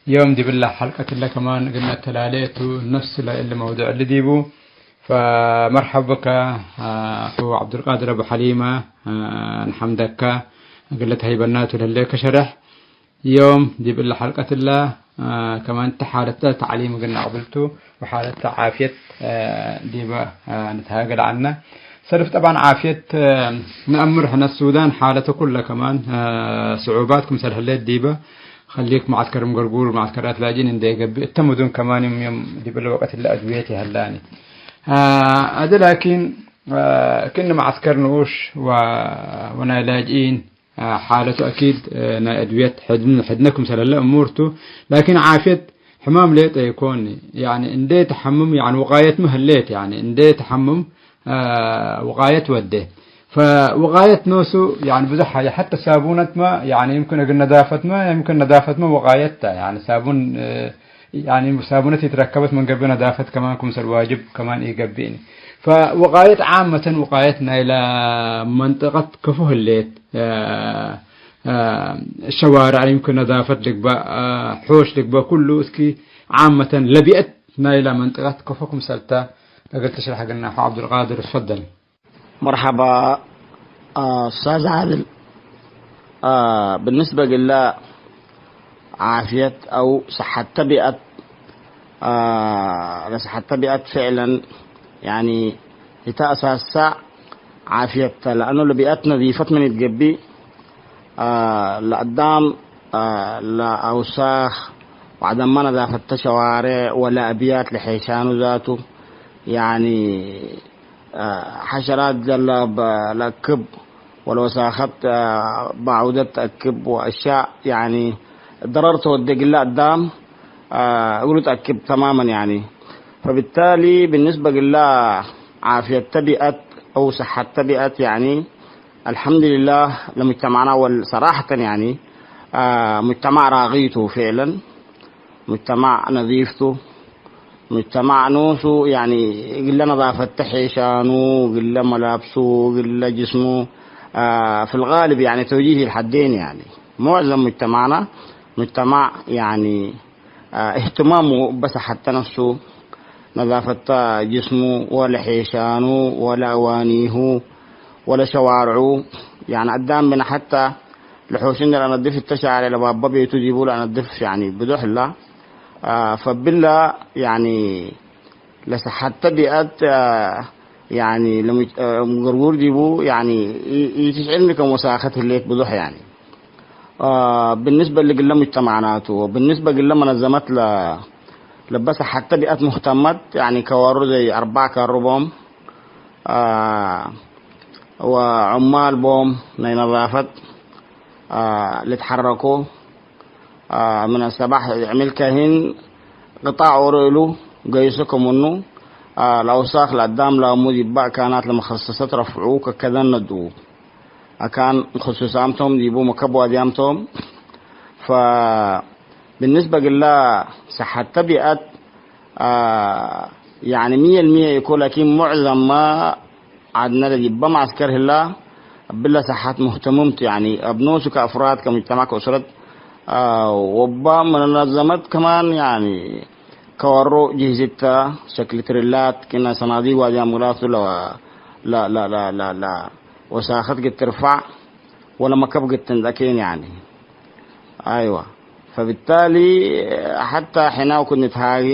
ዮም ዲብለ ሐልቀትለ ከማን እግል ነተላሌ ቱ። ነፍስ ለእሊ መውዱዕ እሊ ዲቡ። ፈመርሐብ ብከ አሑ ዐብዱልቃድር አቡ ሐሊመ፣ ነሐምደከ እግል ለተሀይበናቱ ለህሌከ ሸርሕ። ዮም ዲብ እለ ሐልቀትለ ከማን እተ ሓለት ተዕሊም እግል ነአቅብል ቱ፣ ወሓለት ዓፍየት ዲበ ንትሃገል ዐልነ። ሰልፍ ጠብዓን ዓፍየት ነአምር ሕነ ሱዳን ሓለተ ኩለ ከማን ስዑባት ክምሰል ህሌት ዲበ ከሊክ መዐስከር ምገርጉር፣ መዐስከራት ላጅኢን እንዴ ገብእ፣ እተ ሙዱን ከማን ዮም ዮም ዲብ እለ ወቀት እለ አድውየት ይሀላኒ። አዜ ላኪን ክእነ መዐስከር ንኡሽ ወ-፣ ወናይ ላጅኢን ሓለቱ አኪድ ናይ አድውየት ሕድን-፣ ሕድነ ክምሰል ህለ እሙር ቱ። ላኪን ዓፍየት ሕማም ሌጠ ኢኮን። ያኒ እንዴ ተሐምም፣ ያኒ ውቃየትመ ህሌት፣ ያኒ እንዴ ተሐምም አ፣ ውቃየት ወዴ። ፈውቃየት ኖሱ፣ ያኒ፣ ብዙሕ ሐ-፣ ሐተ ሳቡነትመ፣ ያኒ፣ ይምክን እግል ነዳፈትመ፣ ይምክን ነዳፈትመ ውቃየት ተ። ያኒ፣ ሳቡን፣ እ፣ ያኒ፣ ሳቡነት ኢትረከበት ምን ገብእ ነዳፈት ከማን ክምሰል ዋጅብ ከማን ኢገብእኒ። ፈውቃየት ዓመተን ውቃየት ናይለ መንጠቀት ከፎ ህሌት፣ አ፣ አ፣ ሸዋርዕ ይምክን ነዳፈት ልግበእ፣ አ፣ ሖሽ ልግበእ፣ ኩሉ እስኪ ዓመተን ለቢአት ናይለ መንጠቀት ከፎ ክምሰል ተ እግል ትሽረሕ እግልና አሑ ዐብዱልቃድር፣ ትፈደል። መርሐባ፣ አ፣ ኡስታዝ ዓድል። አ፣ ብንስበ እግለ ዓፍየት አው ሰሐተ ቢአት፣ አ፣ ለሰሐተ ቢአት ፍዕለን፣ ያኒ፣ ህተ አሳሳ ዓፍየት ተ፣ ለአኑ ለቢአት ነዚፈት ምን ኢትገብእ፣ አ፣ ለአዳም፣ አ፣ ለአውሳክ ወዐደማ ነዛፈተ ሸዋሬዕ ወለአብያት ለሔሻኑ ዛቱ፣ ያኒ፣ ሐሸራት ጀለብ ለአክብ ወለወሳኸት ባዑደት ተአክብ ወአሻእ፣ ያኒ፣ ደረር ተወዴ ግለ አዳም እግሉ ተአክብ ተማመን፣ ያኒ። ፈብታሊ፣ ብንስበ ግለ ዓፍየተ ቢአት አው ሰሐተ ቢአት፣ ያኒ፣ አልሐምዱሊላህ ለሙጅተማዕና ወል-፣ ሰራሐተን፣ ያኒ፣ ሙጅተማዕ ራቂ ቱ፣ ፍዕለን። ሙጅተማዕ ነዚፍ ቱ። ሙጅተማዕ ኖሱ፣ ያኒ፣ እግለ ነዛፈት ተ ሔሻኑ፣ እግለ መላብሱ፣ እግለ ጅስሙ፣ አ፣ ፊልጋልብ፣ ያኒ፣ ተውጂህ ኢልሐዴን፣ ያኒ። ሙዕዘም ሙጅተማዕና፣ ሙጅተማዕ፣ ያኒ፣ አ፣ እህትማሙ በሰሐተ ነፍሱ፣ ነዛፈት ተ ጅስሙ፣ ወለ ሔሻኑ፣ ወለ አዋኒሁ፣ ወለ ሸዋርዑ፣ ያኒ፣ አዳም ብነ ሐታ ለሖሽ እንዴ ለአነድፍ እተ ሻሬዕ ለባበ ቤቱ ዲቡ ለአነድፍ፣ ያኒ፣ ብዞሕ እላ፣ አ፣ ፈብላ፣ ያኒ፣ ለሰሐተ ቢአት፣ አ፣ ያኒ፣ ለሙጅ-፣ አ፣ ምገርጉር ዲቡ፣ ያኒ፣ ኢ-፣ ኢትሽዕርኒ ከም ወሳከት ህሌት ብዞሕ፣ ያኒ። አ፣ ብንስበ ለግለ ሙጅተማዕናቱ፣ ብንስበ ግለ መነዘመት ለ-፣ ለበ ሰሐተ ቢአት ሙህተመት፣ ያኒ፣ ከዋሩ ዘይ አርባዕ ከሩ ቦም፣ አ፣ ወዑማል ቦም ናይ ነዛፈት፣ አ፣ ልትሐረኮ፣ አ፣ ምን አሰባሕ ዕምል ከሂን ቅጣዕ ኦሮ እሉ ገይሶ ክምኑ፣ አ፣ ለአውሳክ ለአዳም ላሙ ዲባ አካናት ለመከሰሰት ረፍዑ ከከደን ነድኡ። አካን ምክሱሳም ቶም ዲቡ መከብ ዋድያም ቶም። ፈ-፣ ብንስበ ግላ ሰሐተ ቢአት፣ አ፣ ያኒ፣ ሚየ ለሚየ ኢኮ፣ ላኪን፣ ሙዕዘማ ዐድነ ለዲበ መዐስከር ህላ፣ እብለ ሰሐት ሙህተምም ቱ፣ ያኒ፣ እብ ኖሱ ከአፍራድ፣ ከሙጅተማዕ፣ ከኡስረት፣ አ፣ ወባ መነዘመት ከማን፣ ያኒ፣ ከወሮ ጅህዝት ተ፣ ሸክል ትርላት፣ ክእነ ሰናዲቅ ዋድያም ግላቱ ለ-፣ ለ-፣ ወሳከት ግድ ትርፋዕ፣ ወለመከብ ግድ ትንጠኬን፣ ያኒ። አይወ። ፈብታሊ፣ ሐታ ሕናው ኩን ንትሃጌ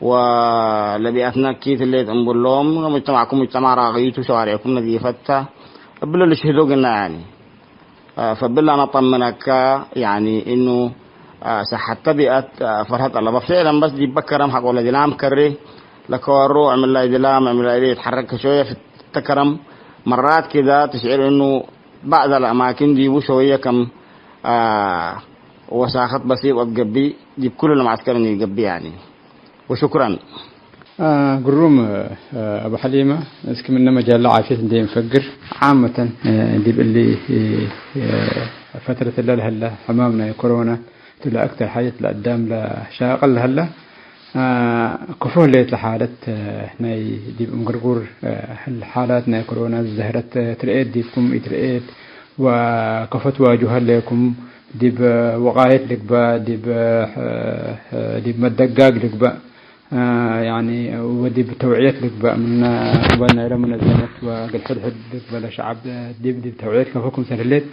ወለቢአትና ኪት ህሌት እምብሎም፣ ሙጅተማዕኩም ሙጅተማዕ ራቅዩ ቱ፣ ሸዋሪዕኩም ነዚፈት ተ፣ እብለ ልሽህዶ ግና፣ ያኒ። ፈብለ አነ ጠምነከ፣ ያኒ፣ እኑ፣ ሰሐተ ቢአት፣ ፈርሀት አለበ። ፍዕለን በስ ዲበ ከረም ሐቆ ለድላም ከሬ፣ ለከወሩ ዕምላይ ድላም፣ ዕምላይ ቤት ሐረከ ሾየ ፍተ ከረም፣ መራት ኪዳ ትሽዕር እኑ ባዕድ አልአማኪን ዲቡ ሸወየ ከም፣ አ፣ ወሳከት በሲጥ ወትገብእ፣ ዲብ ኩሉ ለመዐስከር እንገብእ፣ ያኒ። ወሹክረን። አ፣ ግሩም፣ አ፣ አቡ ሐሊመ፣ እስኪ ምነ መጃል ዓፍየት እንዴ እንፈግር፣ ዓመተን፣ አ፣ ዲብ እሊ፣ አ፣ ፈትረት እለ ለሀለ ሕማም ናይ ኮሮና፣ ቱ ለአክተር ሓጀት ለአዳም ለሻቅል ለሀለ፣ አ፣ ከፎ ህሌት ለሓለት፣ አ፣ ናይ ዲብ እምግርጉር፣ አ፣ ሓላት ናይ ኮሮና ዝዘህረት፣ አ፣ ትርኤት ዲብኩም ኢትርኤት፣ ወከፎ ትዋጅሁ ህሌኩም፣ ዲብ፣ አ፣ ወቃየት ልግበእ፣ ዲብ፣ አ፣ ዲብ መደጋግ ልግበእ፣ አ፣ ያኒ ወዲብ ተውዕየት ልግበእ፣ ምነ ቅበል ናይለ ሙነዘመት ወእግል ሕድ ሕድ ልግበእ ለሸዐብ ዲብ፣ ዲብ ተውዕየት ከፎ ክምሰል ህሌት፣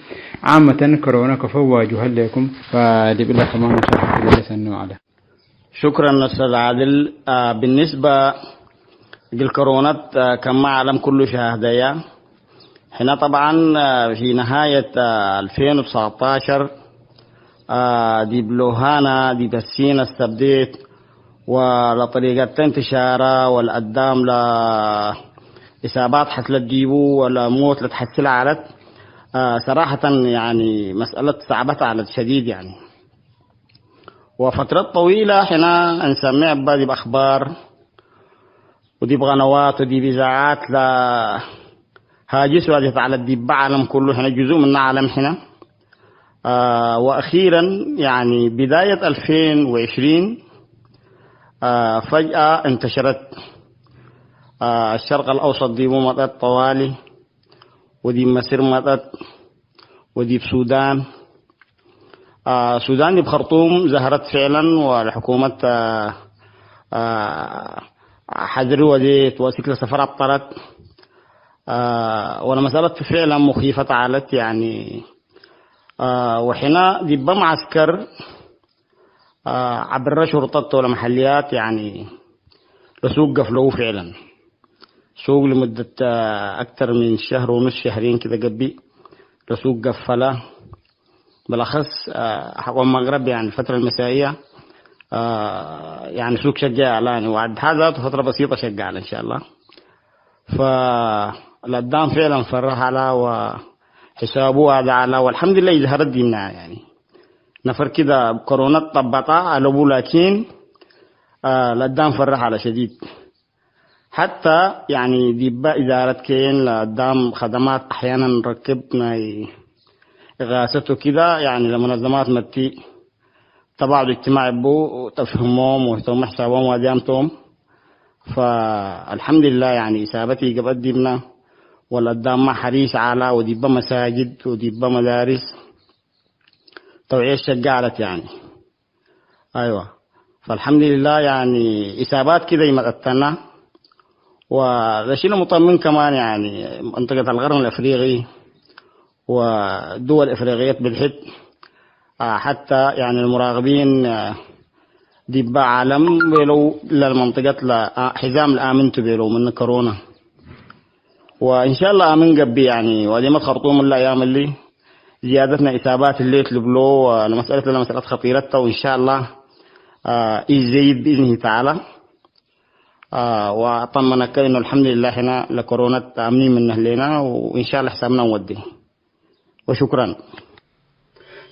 ዓመተን ኮሮና ከፎ ዋጅሁ ህሌኩም፣ ፈዲብ እለ ከማን ሸርሐት ለሰኒ ወዐለ። شكرا أستاذ عادل. آه، بالنسبة للكورونا، آه، كما عالم كله شاهدية. حنا طبعا، آه، في نهاية، آه، ألفين وتسعتاشر، آه، دي بلوهانا دي بسينا السبديت ولطريقة انتشارها والأدام لإصابات حصلت ديبو ولا موت لتحصل علت. آه، صراحة يعني مسألة صعبة على شديد يعني. وفترة طويلة حنا نسمع بدي بأخبار ودي بقنوات ودي بإذاعات لا هاجس وهذه على الدبة عالم كله، حنا جزء من عالم حنا. آه، وأخيرًا يعني بداية ألفين وعشرين، آه، فجأة انتشرت. آه، الشرق الأوسط دي مطت طوالي، ودي مصر مطت، ودي بسودان. آه، سودان دي بخرطوم ظهرت فعلًا، والحكومة، آه، آه، حظر وزيت وسيلة سفر أبطلت. آه، ولا مسألة فعلًا مخيفة تعالت يعني. آه، وحنا دي بمعسكر، آه، عبر شرطة ولا محليات يعني لسوق قفلوا فعلًا. سوق لمدة، آه، أكتر من شهر ونص، شهرين كده قبي لسوق قفلة. بالأخص، آه، حق المغرب يعني الفترة المسائية، آه، يعني سوق شقة إعلاني، وعد هذا فترة بسيطة شقة إن شاء الله. فالأدام فعلًا فرح على وحسابه هذا على، والحمد لله يظهر الدين يعني. نفر كده كورونا طبطة على أبو، لكن، آه، الأدام فرح على شديد. حتى يعني ديبا إدارة كين لأدام خدمات أحيانًا نركب ناي إغاثة وكده، يعني لمنظمات متي تبع الاجتماع بو تفهمهم وتم حسابهم وديامتهم. فالحمد لله يعني إصابتي قبل ديمنا والأدام ما حريص على وديبا مساجد وديبا مدارس توعية شقالت يعني. أيوة. فالحمد لله يعني إصابات كده يمتتنا. ولشيء مطمن كمان يعني منطقة القرن الأفريقي والدول الإفريقية بالحد. آه، حتى يعني المراقبين، آه، دي بعالم بيلو للمنطقة لا، آه، حزام الآمن تبيلو من كورونا. وإن شاء الله آمن قبي يعني وديمة خرطوم الأيام اللي زيادتنا إصابات اللي تلبلو، آه، المسألة لنا مسألة خطيرة، وإن شاء الله، آه، يزيد بإذنه تعالى. آه، وأطمنك إنه الحمد لله هنا لكورونا آمنين منه لنا، وإن شاء الله حسابنا نودي. وشكرًا.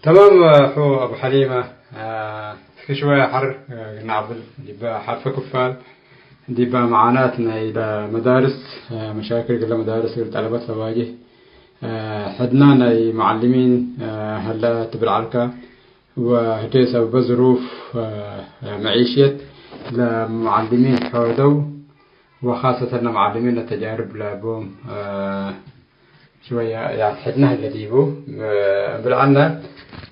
تمام، أخو أبو حليمة. آه، في شوية حر، آه، نعبل ديبا حرف كفال، ديبا معاناتنا إلى مدارس، آه، مشاكل إلى مدارس الطلبة تواجه. آه، حدنا ناي معلمين، آه، هلا تبع العركة، وهدي سبب ظروف، آه، معيشية لمعلمين حودو، وخاصة لمعلمين التجارب لابوم، آه، شوية يعتحدنا هلا ديبو، آه، بالعنا.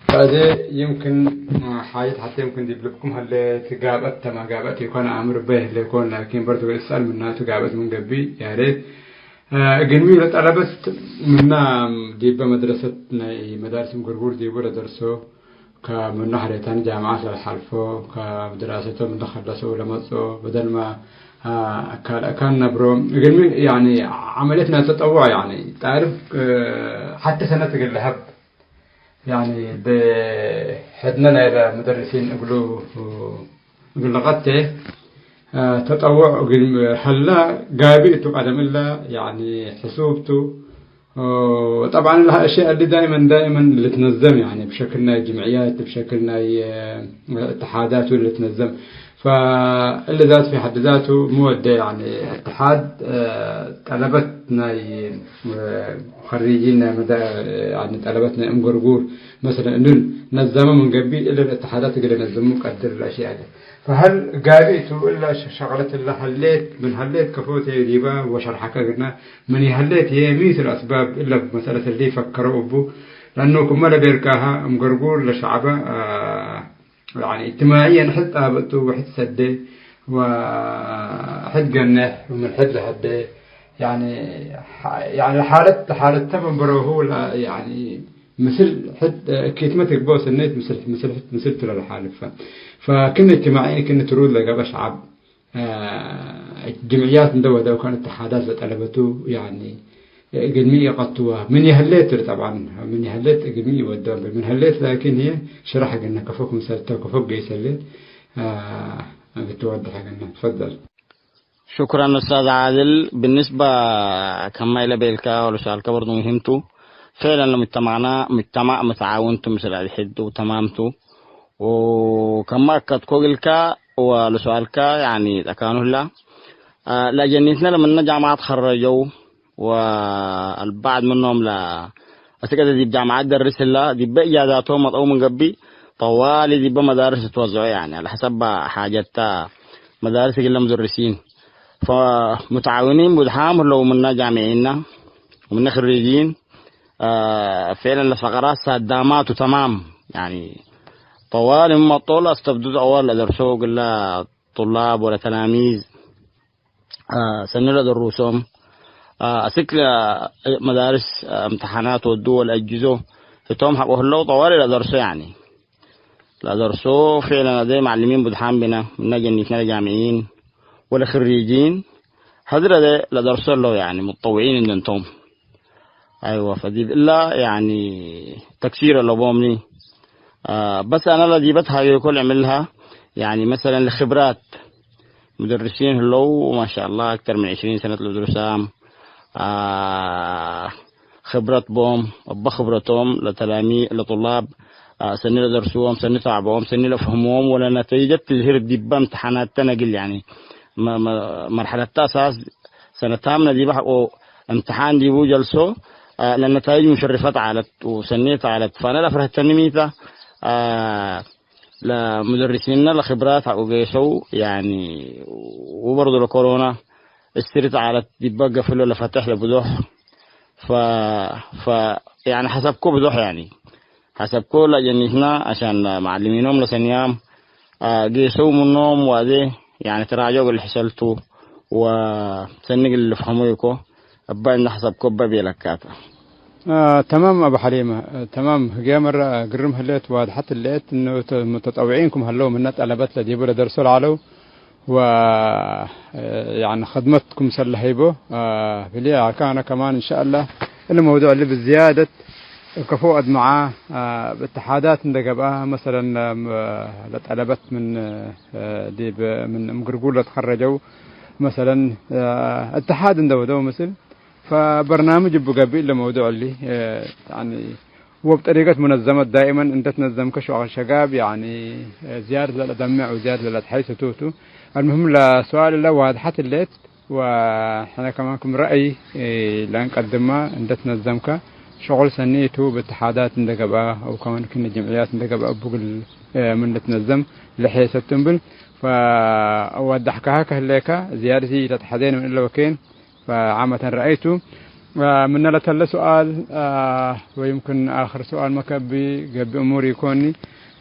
فهذه يمكن، آه، حاجة حتى يمكن ديب لكم هلا تقابت، تما قابت يكون أمر به اللي يكون، لكن برضو اسأل منها تقابت من قبي، يا ريت. آه، እግልሚ ለጠለበት ምና ዲበ መድረሰት ናይ መዳርስ ምጉርጉር ዲቡ ለደርሶ፣ ከምኑ ሐሬታን ጃምዓት ለልሐልፎ፣ ከድራሰቶም እንደ ኸለሶ ለመጽኦ፣ በደልመ፣ አ፣ አካል አካን ነብሮ። እግልሚ፣ ያኒ፣ ዐመልየት ናይ ተጠውዕ፣ ያኒ፣ ጣልብ፣ እ፣ ሐቲ ሰነት እግል ለሀብ፣ ያኒ፣ በሕድነ ናይለ ሙደርሲን እግሉ፣ እግል ለቀቴ፣ አ፣ ተጠውዕ እግል ሀላ ጋብእ ቱ ቀደም እለ፣ ያኒ፣ ሕሱብ ቱ። ወጠብዓን ለሀ አሽያእ እሊ ዳይመን፣ ዳይመን ልትነዘም፣ ያኒ ብሸክል ናይ ጅምዕያት፣ ብሸክል ናይ፣ እ፣ እትሓዳት ልትነዘም። ፈእሊ ዛቱ ፊ ሐድ ዛቱ ሚ ወዴ፣ ያኒ፣ እትሓድ፣ እ፣ ጠለበት ናይ፣ እ፣ ኸሪጂን ናይ መዳ-፣ ያኒ፣ ጠለበት ናይ እምገርጉር፣ መሰለን፣ እኑን ነዘመ ምን ገብእ፣ እለን እትሓዳት እግል ነዘሙ ቀድር ለአሽያእ ለ። ፈሀል ጋብእ ቱ እላ ሸ-፣ ሸቅለት እላ ሀሌት፣ ምን ሀሌት ከፎ ተ ዲባ ወሸርሐከ እግልነ፣ ምን ይሀሌት ህዬ፣ ሚ ቱ ለአስባብ እለ መሰለት እሊ ፈከረው እቡ፣ ለአኑ ክመ ለቤልካሀ እምገርጉር ለሸዐበ፣ አ፣ ያኒ እጅትማዕየን ሕድ ጣብጥ ቱ ወሕድ ሰዴ ወሕድ ገኔሕ ወምን ሕድ ለሐዴ፣ ያኒ፣ ሐ-፣ ያኒ ሓለት፣ ሓለተ መንበረሁ ለ-፣ ያኒ ምስል ሕድ እኪትመ ትግበኦ ስኔት ምስል፣ ምስል ሕድ ምስል ቱ ለለሓልፈ። ፈክን እጅትማዕየን ክን ትሩድ ለገብአ ሸዐብ፣ አ፣ ጅምዕያት እንደ ወደው ከን እትሓዳት ለጠለበቱ፣ ያኒ እግልሚ ኢቀትዋ። ምን የህሌት እሊ ጠብዓን፣ ምን የህሌት እግልሚ ኢወደወ። ምን ህሌት ላኪን ህዬ ሽረሕ እግልነ ከፎ ክምሰል ተ-፣ ከፎ ገይሰ ህሌት፣ አ፣ እግል ትወድሕ እግልነ። ትፈደል። ሹክረን ኡስታዝ ዓድል። ብንስባ ከማይ ለቤልካ ወለሱአልከ በርዱ ሙሂም ቱ። ፌለን ለሙጅተማዕና ሙጅተማዕ መተዓውን ቱ ምስል አልሕድ ወተማም ቱ። ወከማ አከድኮ እግልካ ወለሱአልካ ያኒ ጠካኑ ህላ። አ፣ ለአጀኒትነ ለምነ ጃምዓት ከረጀው ወአልባዕድ ምኖም ለአስቀደ ዲብ ጃምዓት ደርስ ህላ፣ ዲበ እጃዛቶም መጠው ምን ገብእ፣ ጠዋሊ ዲበ መዳርስ ልትወዘዑ፣ ያኒ፣ ዐለ ሐሰብ ሓጀት ተ መዳርስ እግለ ሙደርሲን። ፈሙተዓዊኒን ቡድሓም ህለው ምነ ጃምዒና፣ ምነ ክሪጂን፣ አ፣ ፌለን ለፈቀራት ሳዳማቱ ተማም፣ ያኒ፣ ጠዋሊ ምን መጠው ለአስተብድድ አዋል ለደርሶ እግለ ጡላብ ወለተላሚዝ፣ አ፣ ሰኒ ለደሩሶም፣ አ፣ አስክ ለመዳርስ፣ አ፣ እምተሓናት ወዱ ወለአጅዞ ህቶም ሐቆ ህለው ጠዋሊ ለደርሶ፣ ያኒ፣ ለደርሶ ፌለን አዜ መዓልሚን ቡድሓም ብነ፣ ምነ ጀኒትነ ለጃምዒን ወለክሪጂን፣ ሐድር አዜ ለደርሶ ህለው፣ ያኒ፣ ሙጠውዒን እንደ እንቶም። አይወ፣ ፈዲብ እላ፣ ያኒ፣ ተክሲር አለቦምኒ። አ፣ በስ አነ ለዲበት ሃጌኮ ልዕምልሃ፣ ያኒ፣ መሰለን፣ ለክብራት ሙደርሲን ህለው፣ ማሻአላህ፣ አክተር ምን ዕሽሪን ሰነት ለድሩሳም፣ አ፣ ክብረት ቦም፣ እበ ክብረቶም ለተላሚ-፣ ለጡላብ፣ አ፣ ሰኒ ለደርሱዎም፣ ሰኒ ተዓብኦም፣ ሰኒ ለፍህምዎም፣ ወለነተይጀት ትዝሂር ዲበ እምትሓናት ተነግል፣ ያኒ፣ መ-፣ መ-፣ መርሐለት አሳስ ሰነታም ነዲበ ሐቆ እምትሓን ዲቡ ጀልሶ፣ አ፣ ለነታይጅ ሙሸርፈት ዐለት ወሰኔት ዐለት። ፈአነ ለአፍረህተኒ ሚተ፣ አ፣ ለሙደርሲነ ለክብራት ሐቆ ጌሰው፣ ያኒ፣ ወበርዶ ለኮሮና እስትሪት ዐለት ዲበ ገፍሎ ለፈተሕ ለብዞሕ። ፈ-፣ ፈ-፣ ያኒ ሐሰብኮ ብዞሕ ያኒ ሐሰብኮ ለአጀኒትና አሻን መዓልሚኖም ለሰንያም፣ አ፣ ጌሰው ምኖም ዋዜ፣ ያኒ ትራጆ እግል ሕሰልቱ ወሰኒ እግል ልፍሀሞ ኢኮ፣ እበ እንደ ሐሰብኮ እበ ቤለካተ። አ፣ ተማም አቡ ሐሊመ፣ ተማም። ህግየ መረ ግርም ህሌት ዋድሐት ህሌት እኑ ተ-፣ ሙተጠውዒን ክም ሀለው ምነ ጠለበት ለዲቡ ለደርሶ ለዐለው ወ-፣ ያኒ፣ ኸድመት ክምሰል ለሀይቦ፣ አ፣ ህልየ አካነ ከማን፣ እንሻአላህ፣ እሊ መውዱዕ እሊ ብዝያደት ከፎ አድመዓ፣ አ፣ ብእትሓዳት እንደ ገብአ፣ መሰለን፣ አ፣ ለጠለበት ምን፣ አ፣ ዲብ ምን እምግርጉር ለትኸረጀው፣ መሰለን፣ አ፣ እትሓድ እንደ ወደው ምስል፣ ፈበርናምጅ እቡ ገብእ ለመውዱዕ እሊ፣ አ፣ ያኒ፣ ወብጠሪቀት ሙነዘመት ዳኢመን እንደ ትነዘምከ ሸ-፣ ሸጋብ፣ ያኒ፣ ዝያደት ለለደምዕ ወዝያደት ለለትሐይስ ቱ ቱ። አልሙሂም ለሰዋል እለ ዋድሐት ህሌት፣ ወሕነ ከማን ክም ረአይ ለእንቀድማ እንደ ትነዘምከ ሸቁል ሰኒ ቱ፣ ብእትሓዳት እንደ ገብአ፣ አው ከማን ክእነ ጅምዕያት እንደ ገብአ እቡ እግል ምን ልትነዘም ለሔሰቱ እምብል። ፈወዳሕካሀ ከህሌከ ዝያደት ኢተትሐዜነ ምን እለ ወኬን። ፈዓመተን ረአይቱ፣ አ፣ ምነ ለተለ ሱኣል፣ አ፣ ወይምክን አክር ሱኣል መከቢ ገብእ እሙር ኢኮኒ።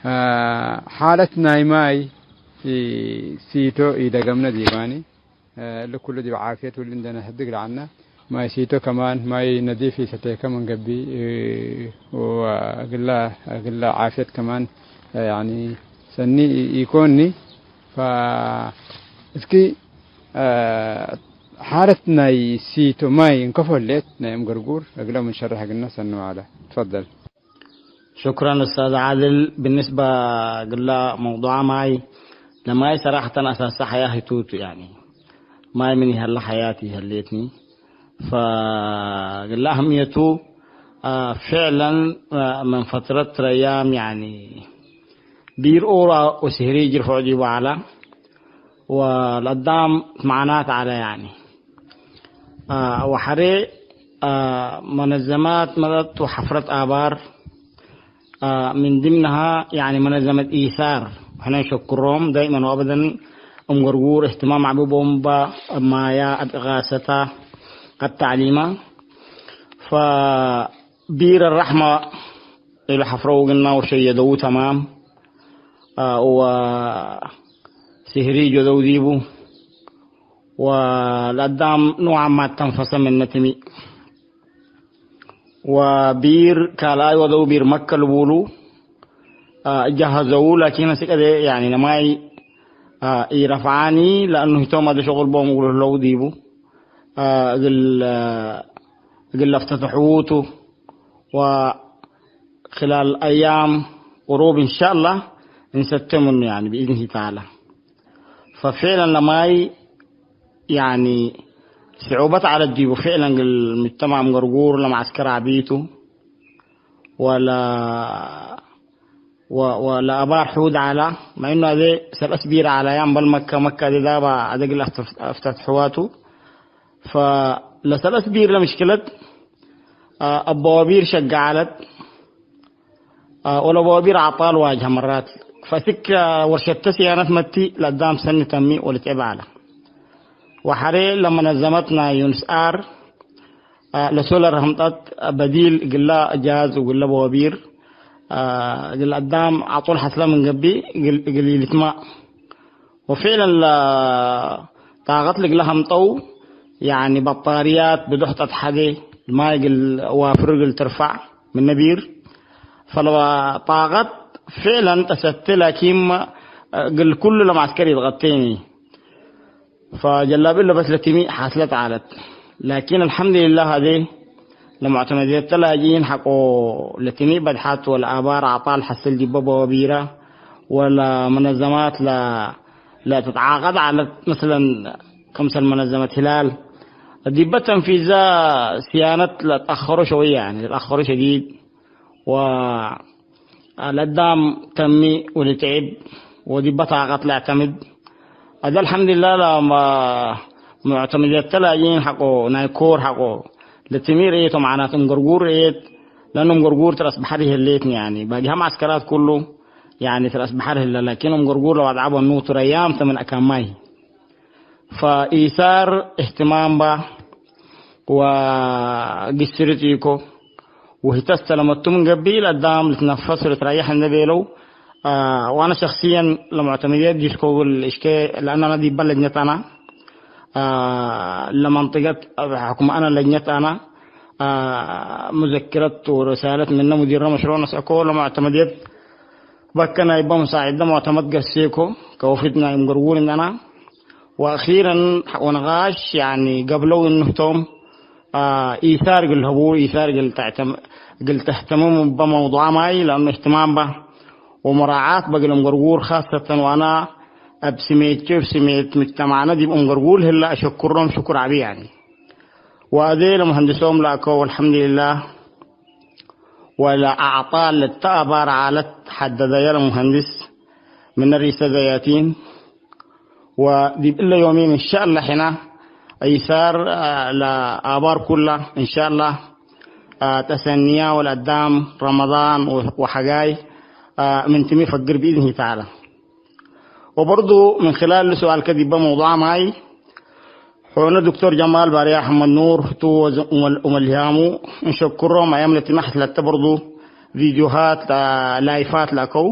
አ፣ ሓለት ናይ ማይ ሲ-፣ ሲቶ ኢደገምነ ዲባኒ። አ፣ እሊ ኩሉ ዲብ ዓፍየት እሊ እንደ ነህድግ ለዐልነ። ማይ ሲቶ ከማን ማይ ነዲፍ ኢሰቴከ ምን ገብእ፣ እ፣ ወእግላ፣ እግላ ዓፍየት ከማን፣ አ፣ ያኒ ሰኒ ኢ-፣ ኢኮኒ። ፈ-፣ እስኪ፣ አ፣ ሓለት ናይ ሲቶ ማይ እንከፎ ህሌት ናይ እምገርጉር እግለ ምን ሸርሕ እግልነ ሰኑ ዐለ። ትፈደል። ሹክረን ኡስታዝ ዓድል። ብንስባ እግላ መውዱዓ ማይ፣ ለማይ ሰራሐተን አሳሰ ሐያት ህይቱ ቱ፣ ያኒ ማይ ምን ይሀለ ሐያት ይሀሌትኒ። ፈእግላ አህምየቱ፣ አ፣ ፍዕለን፣ አ፣ ምን ፈትረት ረያም፣ ያኒ ቢር ኡራ ወስህሪ ጅርፎ ዲቡ ዐላ። ወለአዳም መዓናት ዐለ፣ ያኒ፣ አ፣ ወሐሬ፣ አ፣ መነዘማት መጠጥ ወሐፍረት አባር፣ አ፣ ምን ድምነሃ፣ ያኒ፣ መነዘመት ኢሳር፣ ሕነ ሸክሮም ዳይመን ወአበደን እም ገርጉር እህትማም ዐቢ ቦምባ፣ እብ ማያ፣ እብ እቃሰታ፣ እብ ተዕሊማ። ፈ ቢር ረሕመ እሉ ሐፍረው ግና ወሸየደው ተማም፣ አ፣ ወሲህሪ ጀደው ዲቡ፣ ወለአዳም ንውዓማ ተንፈሰ ምነ ትሚ። ወቢር ካልኣይ ወደው ቢር መከ ልቡሉ፣ አ፣ ጀሀዘው፣ ላኪን አስቀደ፣ ያኒ፣ ለማይ፣ አ፣ ኢረፍዓኒ፣ ለአኑ ህቶም አደ ሸቁል ቦም እግሉ ህለው ዲቡ፣ አ፣ እግል፣ አ፣ እግል ለፍተተሕዉ ቱ። ወክላል አያም ቅሩብ እንሻአላህ እንሰቴ ምኑ፣ ያኒ፣ ብኢዝኒሂ ተዓላ። ፈፊዕለን ለማይ፣ ያኒ፣ ስዑበት ዐለት ዲቡ። ፊዕለን እግል ሙጅተማዕ እም ገርጉር ለመዐስከር ዐቢ ቱ። ወለ፣ ወ-፣ ወለአባር ሑድ ዐላ፣ መ እኑ አዜ ሰለስ ቢር ዐላያ እምበል መከ፣ መከ አዜ ዳባ አዜ እግል አፍተፍ-፣ አፍተትሕዋ ቱ። ፈለሰለስ ቢር ለምሽክለት፣ አ፣ አበዋቢር ሸገ ዐለት፣ አ፣ ወለበዋቢር አዕጣል ዋጅሀ መራት። ፈእስክ ወርሸተ ስያነት መቲ ለአዳም ሰኒ ተሚ ወልትዕብ ዐለ። ወሐሬ ለመነዘመት ናይ ዩንስ አር፣ አ፣ ለሶለር ሀምጠት በዲል እግላ ጃዝ እግለ በወቢር፣ አ፣ እግል አዳም ዐጡል ሐስለ ምን ገብእ እግል፣ እግል ኢልትማእ። ወፊዕለን ለጣቀት ልግለ ሀምጠው፣ ያኒ በጣርያት ብዶሕ ጠጥሐዴ፣ ማይ እግል ዋፍር እግል ትርፋዕ ምነ ቢር። ፈለጣቀት ፊዕለን ጠሰቴ፣ ላኪን እግል ኩሉ ለመዐስከር ኢትቀቴኒ። ፈጀላብ እለ በስ ለትሚ ሐስለት ዐለት። ላኪን አልሐምድሊላህ አዜ ለሙዕተመድየት ተ ላጅኢን ሐቆ ለትሚ በድሐት ወለአባር አዕጣል ሐስል ዲበ በወቢረ ወለመነዘማት ለ-፣ ለትትዓቀድ ዐለት። መስለን፣ ክምሰል መነዘመት ሂላል ዲበ ተንፊዘ ስያነት ለትአኸሮ ሸወየ፣ ያኒ ለትአኸሮ ሸዲድ። ወ ለአዳም ተሚ ወልትዕብ ወዲበ ጣቀት ለአዕተምድ። አዜ አልሐምድሊላህ ለመ-፣ ሙዕተመድየት ተ ላጅኢን ሐቆ ናይ ኮር ሐቆ ለትሚ ርኤት ወመዓናት እም ገርጉር ርኤት። ለእኑ እም ገርጉር ትረስ በሐር ይህሌትኒ፣ ያኒ ባጅሀ መዐስከራት ኩሉ፣ ያኒ ትረስ በሐር ህለ። ላኪን እም ገርጉር ለወድዐ በኑ ቱ ረያም ተ ምን አካማይ። ፈኢሳር እህትማም በ ወግስርት ኢኮ። ወህተ አስተለመቱ ምን ገቢል አዳም ልትነፈስ ወልትረየሕ እንዴ ቤለው፣ አ፣ ወአነ ሸክስየን ለሙዕተመድየት ዲስኮ እግል እሽኬ፣ ለአነ አነ ዲበ ለጅነት አነ፣ አ፣ ለመንጥቀት ሕኩም አነ ለጅነት አነ፣ አ፣ ሙዘክረት ወረሳለት ምነ ሙዲረ መሽሩዕ ነስአኮ ለሙዕተመድየት በከ ናይበ ሙሳዒደ ሙዕተመድ ገሴኮ ከወፊድ ናይ እም ገርጉር እንአና። ወአኺረን ወነቃሽ፣ ያኒ፣ ገብለው እንህቶም፣ አ፣ ኢሳር እግል ለህቡ፣ ኢሳር እግል ተዕተም-፣ እግል ተህተምም በመውዱዓ ማይ፣ ለአኑ እህትማም በ ወመራዓት በእግል እም ገርጉር፣ ካሰተን ወአና እብ ስሜቼ፣ እብ ስሜት ሙጅተማዕነ ዲብ እም ገርጉር ህለ አሸክሮም ሽኩር ዐቢ፣ ያኒ። ወአዜ ለመሀንድሶም ለአከው፣ ወአልሐምድሊላህ። ወለአዕጣል ለተአባር ዐለት ሐደደየ ለሙሀንድስ ምነ ሪሰ ዘያቲን። ወዲብ እለ ዮሚን እንሻአላህ ሕና ኢሳር፣ አ፣ ለአባር ኩላ እንሻአላህ፣ አ፣ ተሰንያ ወለአዳም ረመዳን ወ-፣ ወሐጋይ፣ አ፣ ምን ትሚ ፈግር ብኢዝኒሂ ተዓላ። ወበርዱ ምን ክላል ሱኣልከ ዲበ መውዱዕ ማይ፣ ሖነ ዶክተር ጀማል ባርያ አሕመድ ኑር ቱ ወዝ-፣ ወመል-፣ ወመልህያሙ እንሸክሮም። አያም ለትሚ ሐስለተ በርዱ ቪድዮሃት፣ ላይፋት ለአከው።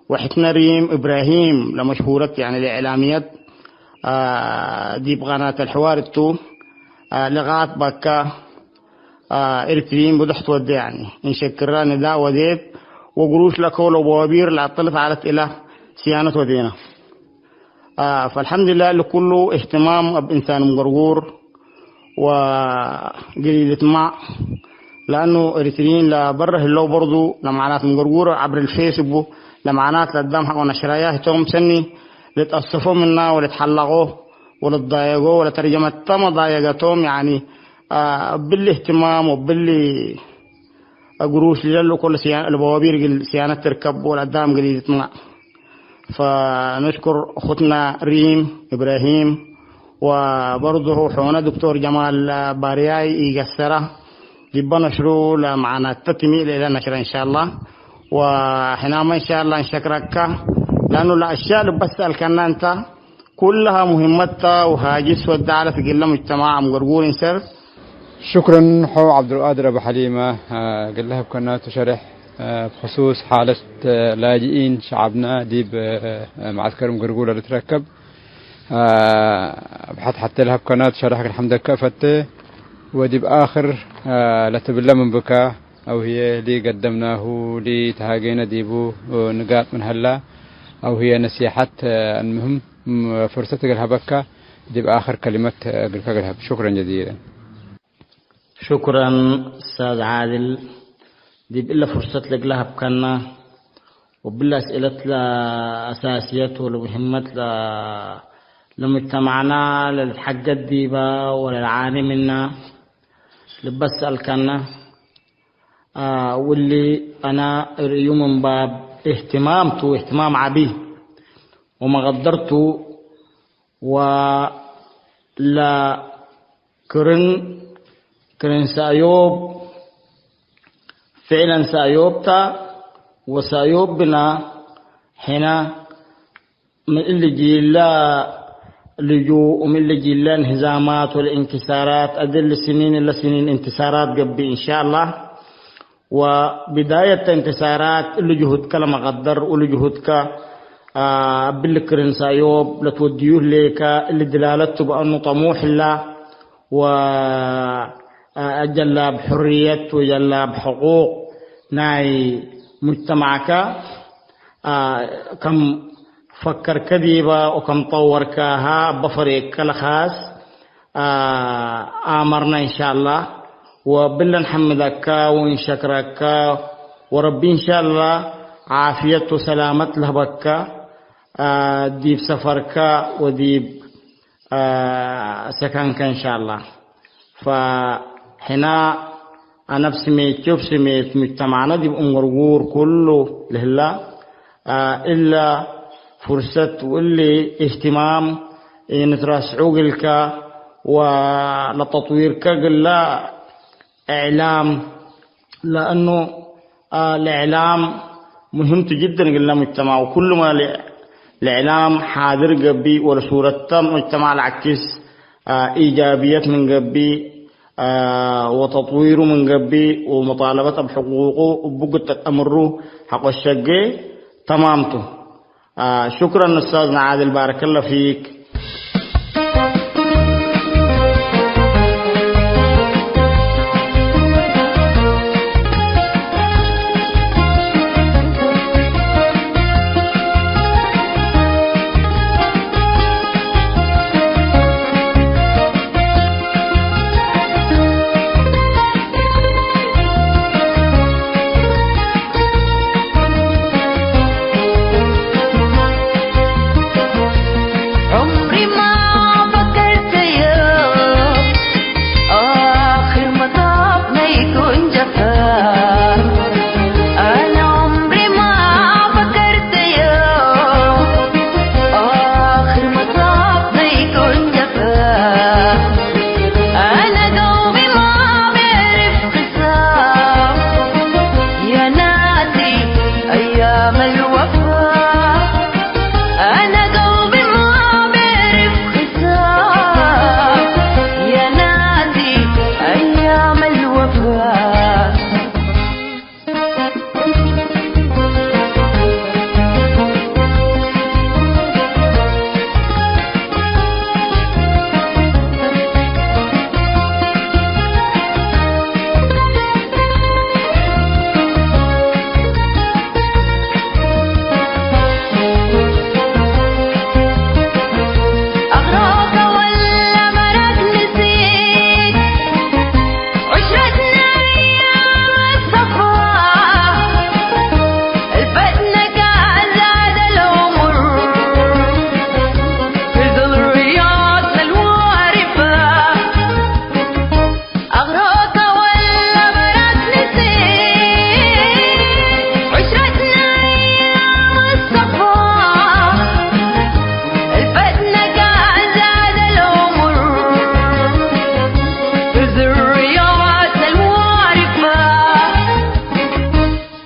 ወሕትነ ሪም እብራሂም ለመሽሁረት፣ ያኒ ለእዕላምየት፣ አ፣ ዲብ ቀናት አልሕዋር እቱ፣ አ፣ ልቃት በካ፣ አ፣ ኤሪትሪይን ብዶሕ ትወዴ፣ ያኒ፣ እንሸክራ ንዳእ ወዴት ወግሩሽ ለከው ለበዋቢር ለአጥልት ዐለት እለ ስያነት ወዴና። አ፣ ፈልሐምድሊላህ ለኩሉ እህትማም እብ እንሳን ምገርጉር ወግሊል እትማዕ፣ ለአኑ ኤሪትሪይን ለበረ ህለው በርዱ ለመዓናት ምገርጉር ዐብር ልፌስ እቡ ለመዓናት ለአዳም ሐቆ ነሽራያ ህቶም ሰኒ ልትአሰፎ ምና ወልትሐለቆ ወልትዳየጎ ወለተርጀመተ መዳየገቶም፣ ያኒ፣ አ፣ እብሊ እህትማም ወእብሊ ግሩሽ ለለአኮ ለስያ-፣ ለበዋቢር እግል ስያነት ትርከብ ወለአዳም እግል ኢልትምናዕ። ፈነሽኩር እኹትና ሪም እብራሂም ወበርዱ ሑነ ዶክቶር ጀማል ባርያይ ኢገሰራ ዲበ ነሽሩ ለመዓናተ ትሚእ ለእለ ነሽረ እንሻላ። ወሕናመ እንሻላ እንሸክረካ ለአኑ ለአሽያእ ልበስ ሰአልከና እንተ ኩልሃ ሙሂመት ተ ወሃጅስ ወደ ዐለት እግለ ሙጅተማዕ አምገርጉር እንሰር። ሽክረን ሐው ዐብዱልቃድር አቡ ሐሊመ፣ እግል ለሀብከናቱ ሸሬሕ፣ ብክሱስ ሓለት ላጅኢን ሸዐብነ ዲብ መዐስከር እምገርጉር ለልትረከብ፣ ብሐት ሐቴ ለሀብከናቱ ሸሬሕ እግል ሐምደከ እፈቴ። ወዲብ አክር ለትብለ ምን ብከ፣ አው ህዬ ሊገደምናሁ ሊተሃጌነ ዲቡ ንጋጥ ምን ሀላ፣ አው ህዬ ነሲሐት፣ አልምህም ፍርሰት እግል ሀበከ፣ ዲብ አክር ከሊመት እግልከ እግል ሀብ። ሹክረን ጀዚለን። ሹክረን ኡስታዝ ዓድል፣ ዲብ እለ ፍርሰት ለእግለ ሀብከነ፣ ወብለ አስእለት ለአሳስየት ወለሙሂመት ለ-፣ ለሙጅተማዕና ለልትሐገዝ ዲበ ወለልዓኒ ምነ ልበስ ሰአልከነ። አ፣ ወእሊ አነ እርእዩ ምን ባብ እህትማም ቱ፣ እህትማም ዐቢ ወመቀደር ቱ፣ ወለ ክርን፣ ክርን ሰእዮብ፣ ፍዕለን ሰእዮብ ተ፣ ወሰእዮብ ብነ ሕነ ምን እሊ ጂለ ልጁእ ወምን እሊ ጂለ እንህዛማት ወለእንክሳራት፣ አድል ስኒን እለ ስኒን እንትሳራት ገብእ እንሻአላህ። ወብዳየት እንክሳራት እሊ ጅሁድከ ለመቀደር ወእሊ ጅሁድከ፣ አ፣ እብሊ ክርን ሰእዮብ ለትወድዩ ህሌከ፣ እሊ ድላለቱ በአኑ ጠሙሕ እላ ወ፣ አ፣ ጀላብ ሕርየት ወጀላብ ሕቁቅ ናይ ሙጅተማዕከ፣ አ፣ ከም ፈከርከ ዲበ ወከም ጠወርካሃ እበ ፈሬቅከ ለካስ፣ አ፣ አመርነ እንሻአላህ። ወብለ እንሐምደከ ወእንሸክረከ ወረቢ እንሻአላህ ዓፍየት ወሰላመት ለህበከ፣ አ፣ ዲብ ሰፈርከ ወዲብ፣ አ፣ ሰከንከ እንሻአላህ። ፈሕና አነ እብ ስሜት ጆብ ስሜት ሙጅተማዕነ ዲብ እንጉርጉር ኩሉ ለህላ፣ አ፣ እለ ፍርሰት ወእሊ እህትማም ኢንትረስዑ እግልከ ወለተጥዊርከ እግለ እዕላም፣ ለአኑ፣ አ፣ ለእዕላም ሙሂም ቱ ጅደን እግለ ሙጅተማዕ ወኩሉመ ለእዕላም ሓድር ገብእ ወለሱረተ ሙጅተማዕ ለዐክስ፣ አ፣ ኢጃብየት ምን ገብእ፣ አ፣ ወተጥዊሩ ምን ገብእ፣ ወሙጣለበት እብ ሕቁቁ እቡ ግጠት አምሩ ሐቆ ሸጌ ተማም ቱ። አ፣ ሹክረን ኡስታዝና ዓድል፣ ባረከላሁ ፊክ። ዑምሪ ማ ፈከርተዮ፣ አክር መጣፍ ነይቱ እንጀፈ። አነ ዑምሪ ማ ፈከርተዮ፣ አክር መጣፍ ነይቱ እንጀፈ። አነ ቀልቢ ማ ቤዕርፍ ክሳብ፣ ያ ናቲ አያም አልወፋ። አነ ቀልቢ ማ ቤዕርፍ ክሳብ፣ ያ ናቲ አያም አልወፋ።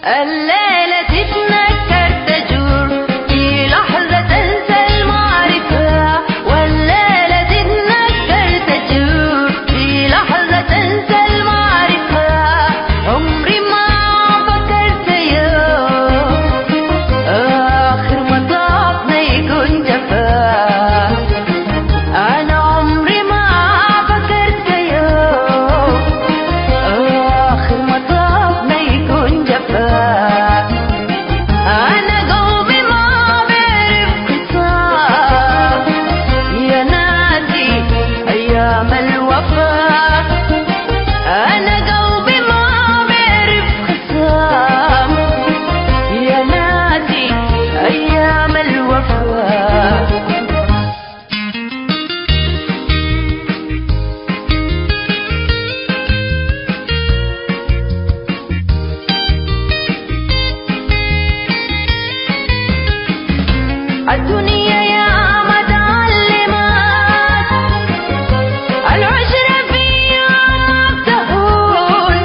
الليلة تتنكر تجور، في لحظة تنسى المعرفة. والليلة تتنكر تجور، في لحظة تنسى المعرفة. عمري ما فكرت يوم آخر مطافنا يكون جفاف. أنا عمري ما فكرت يوم آخر مطاف ما يكون جفاف. أنا قلبي ما بيعرف خصام، يا ناسي أيام الوفا. أنا قلبي ما بيعرف خصام، يا ناسي أيام الوفا. الدنيا يا متعلمات، العشرة فيها ما بتهون،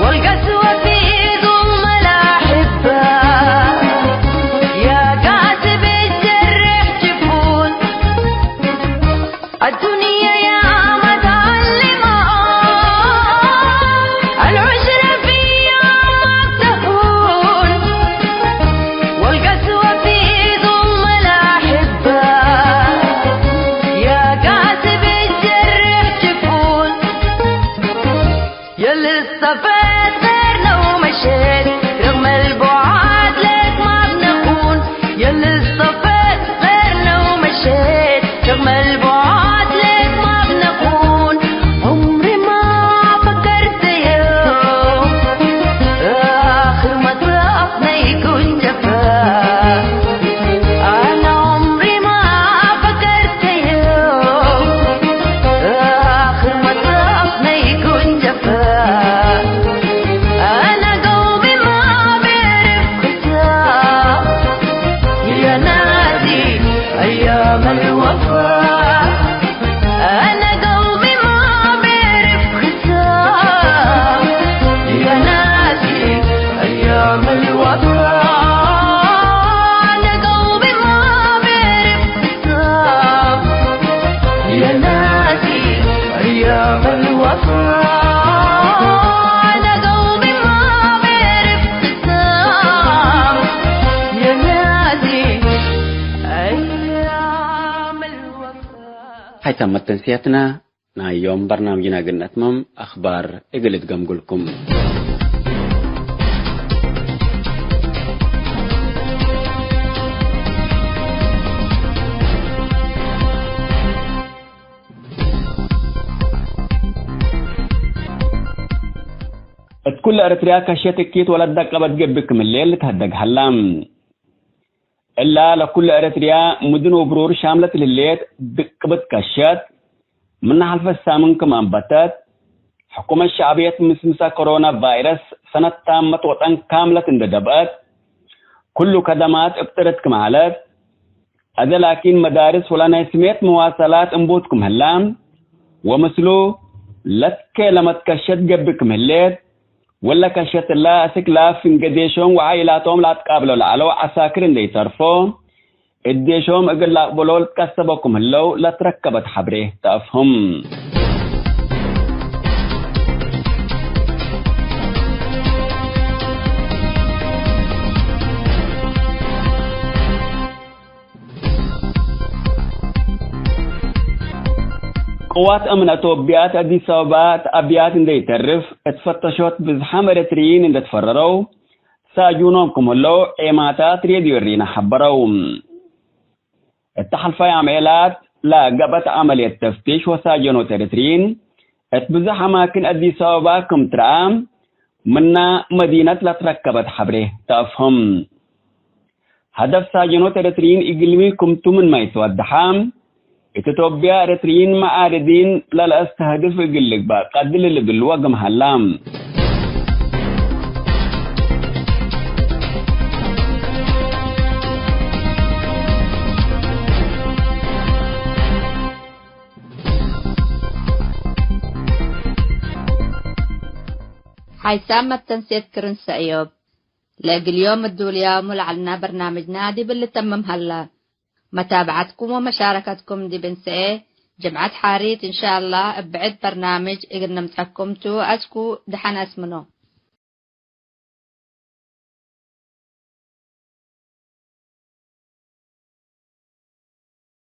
والقسوة في ظلم الأحبة، يا كاتب الجرح جفون. الدنيا يا متعلمة، العشرة فيها ما بتهون، والقسوة في ظلم الأحبة، يا كاتب الجرح جفون. يلي اصطفيت غيرنا ومشيت، رغم البعاد ليك ما بنخون. يلي اصطفيت غيرنا ومشيت، رغم البعاد ليك ما بنخون. عمري ما فكرت يوم آخر مطافنا يكون جفاف. أنا عمري ما فكرت يوم آخر مطافنا يكون جفاف. أنا قلبي ما بيعرف خصام، يا ناسي أيام الوفا. أنا قلبي ما بيعرف خصام، يا ناسي أيام الوفا. أنا قلبي ما بيعرف خصام، يا ناسي أيام الوفا. أنا قلبي ما بيعرف خصام، يا ناسي أيام الوفا. ሀይታም መተንስያትና ናይ ዮም በርናምጅና እግል ነትመም፣ አኽባር እግል እትገምጉልኩም። እት ኩለ ኤረትርያ ከሸት እኪት ወለት ደቀበት ገብእ ክም ህሌ ልትሀደግ ሀላ። እላ ለኩለ ኤረትርያ ምድን ወብሩር ሻምለት ለህሌት ድቅብት ከሸት፣ ምነ ሐልፈ ሳምን ክም አንበተት፣ ሕኩመት ሸዕብየት ምስምሰ ኮሮና ቫይረስ ሰነት ታመት ወጠን ካምለት እንደ ደብአት፣ ኩሉ ከደማት እብ ጥርት ክም ዐለት፣ አዜ ላኪን መዳርስ ወለናይ ስሜት መዋሰላት እንቡት ክም ህላ፣ ወምስሉ ለትኬለመት ከሸት ገብእ ክም ህሌት፣ ወለ ከሸት እላ፣ አስክ ላፍ ፍንገ ዴሾም ወዓኢላቶም ለአትቃብሎ ለዐለው ዐሳክር እንዴ ኢተርፎ፣ እዴሾም እግል ለአቅብሎ ልትቀሰቦ ክም ህለው ለትረከበት ሐብሬ ተአፍህም። ቅዋት አምን አቶብያ እት አዲስ አበባ እት አብያት እንዴ ኢተርፍ እት ፈተሾት ብዝሓም ኤረትርዪን እንዴ ትፈረረው ሳጁኖም ክም ህለው ዔማታት ሬድዮ እሪና ሐበረው። እተ ሐልፋይ አምዔላት ለገብአት ዐመልየት ተፍቲሽ ወሳጀኖት ኤረትርዪን እት ብዞሕ አማክን አዲስ አበባ ክም ትረአ፣ ምና መዲነት ለትረከበት ሐብሬ ተአፍህም። ሀደፍ ሳጀኖት ኤረትርዪን እግልሚ ክምቱ ምንመ ኢትወደሐ፣ እት ቶብያ ኤረትርዪን መዓርዲን ለለአስተህድፍ እግል ልግበእ ቀድል ልብል ወግም ሀላ። ሓይሳም መተንሴት ክርን ሰእዮብ። ለእግል ዮም እዱልያሙ ለዐልና በርናምጅና ዲብ ልተምም ሀላ። መታብዐትኩም ወመሻረከትኩም ዲብ እንሰኤ ጅምዐት ሓሪት እንሻአላህ እብ ብዕድ በርናምጅ እግል ንምጽአኩም ቱ። አስኩ ደሐን አስምኖ።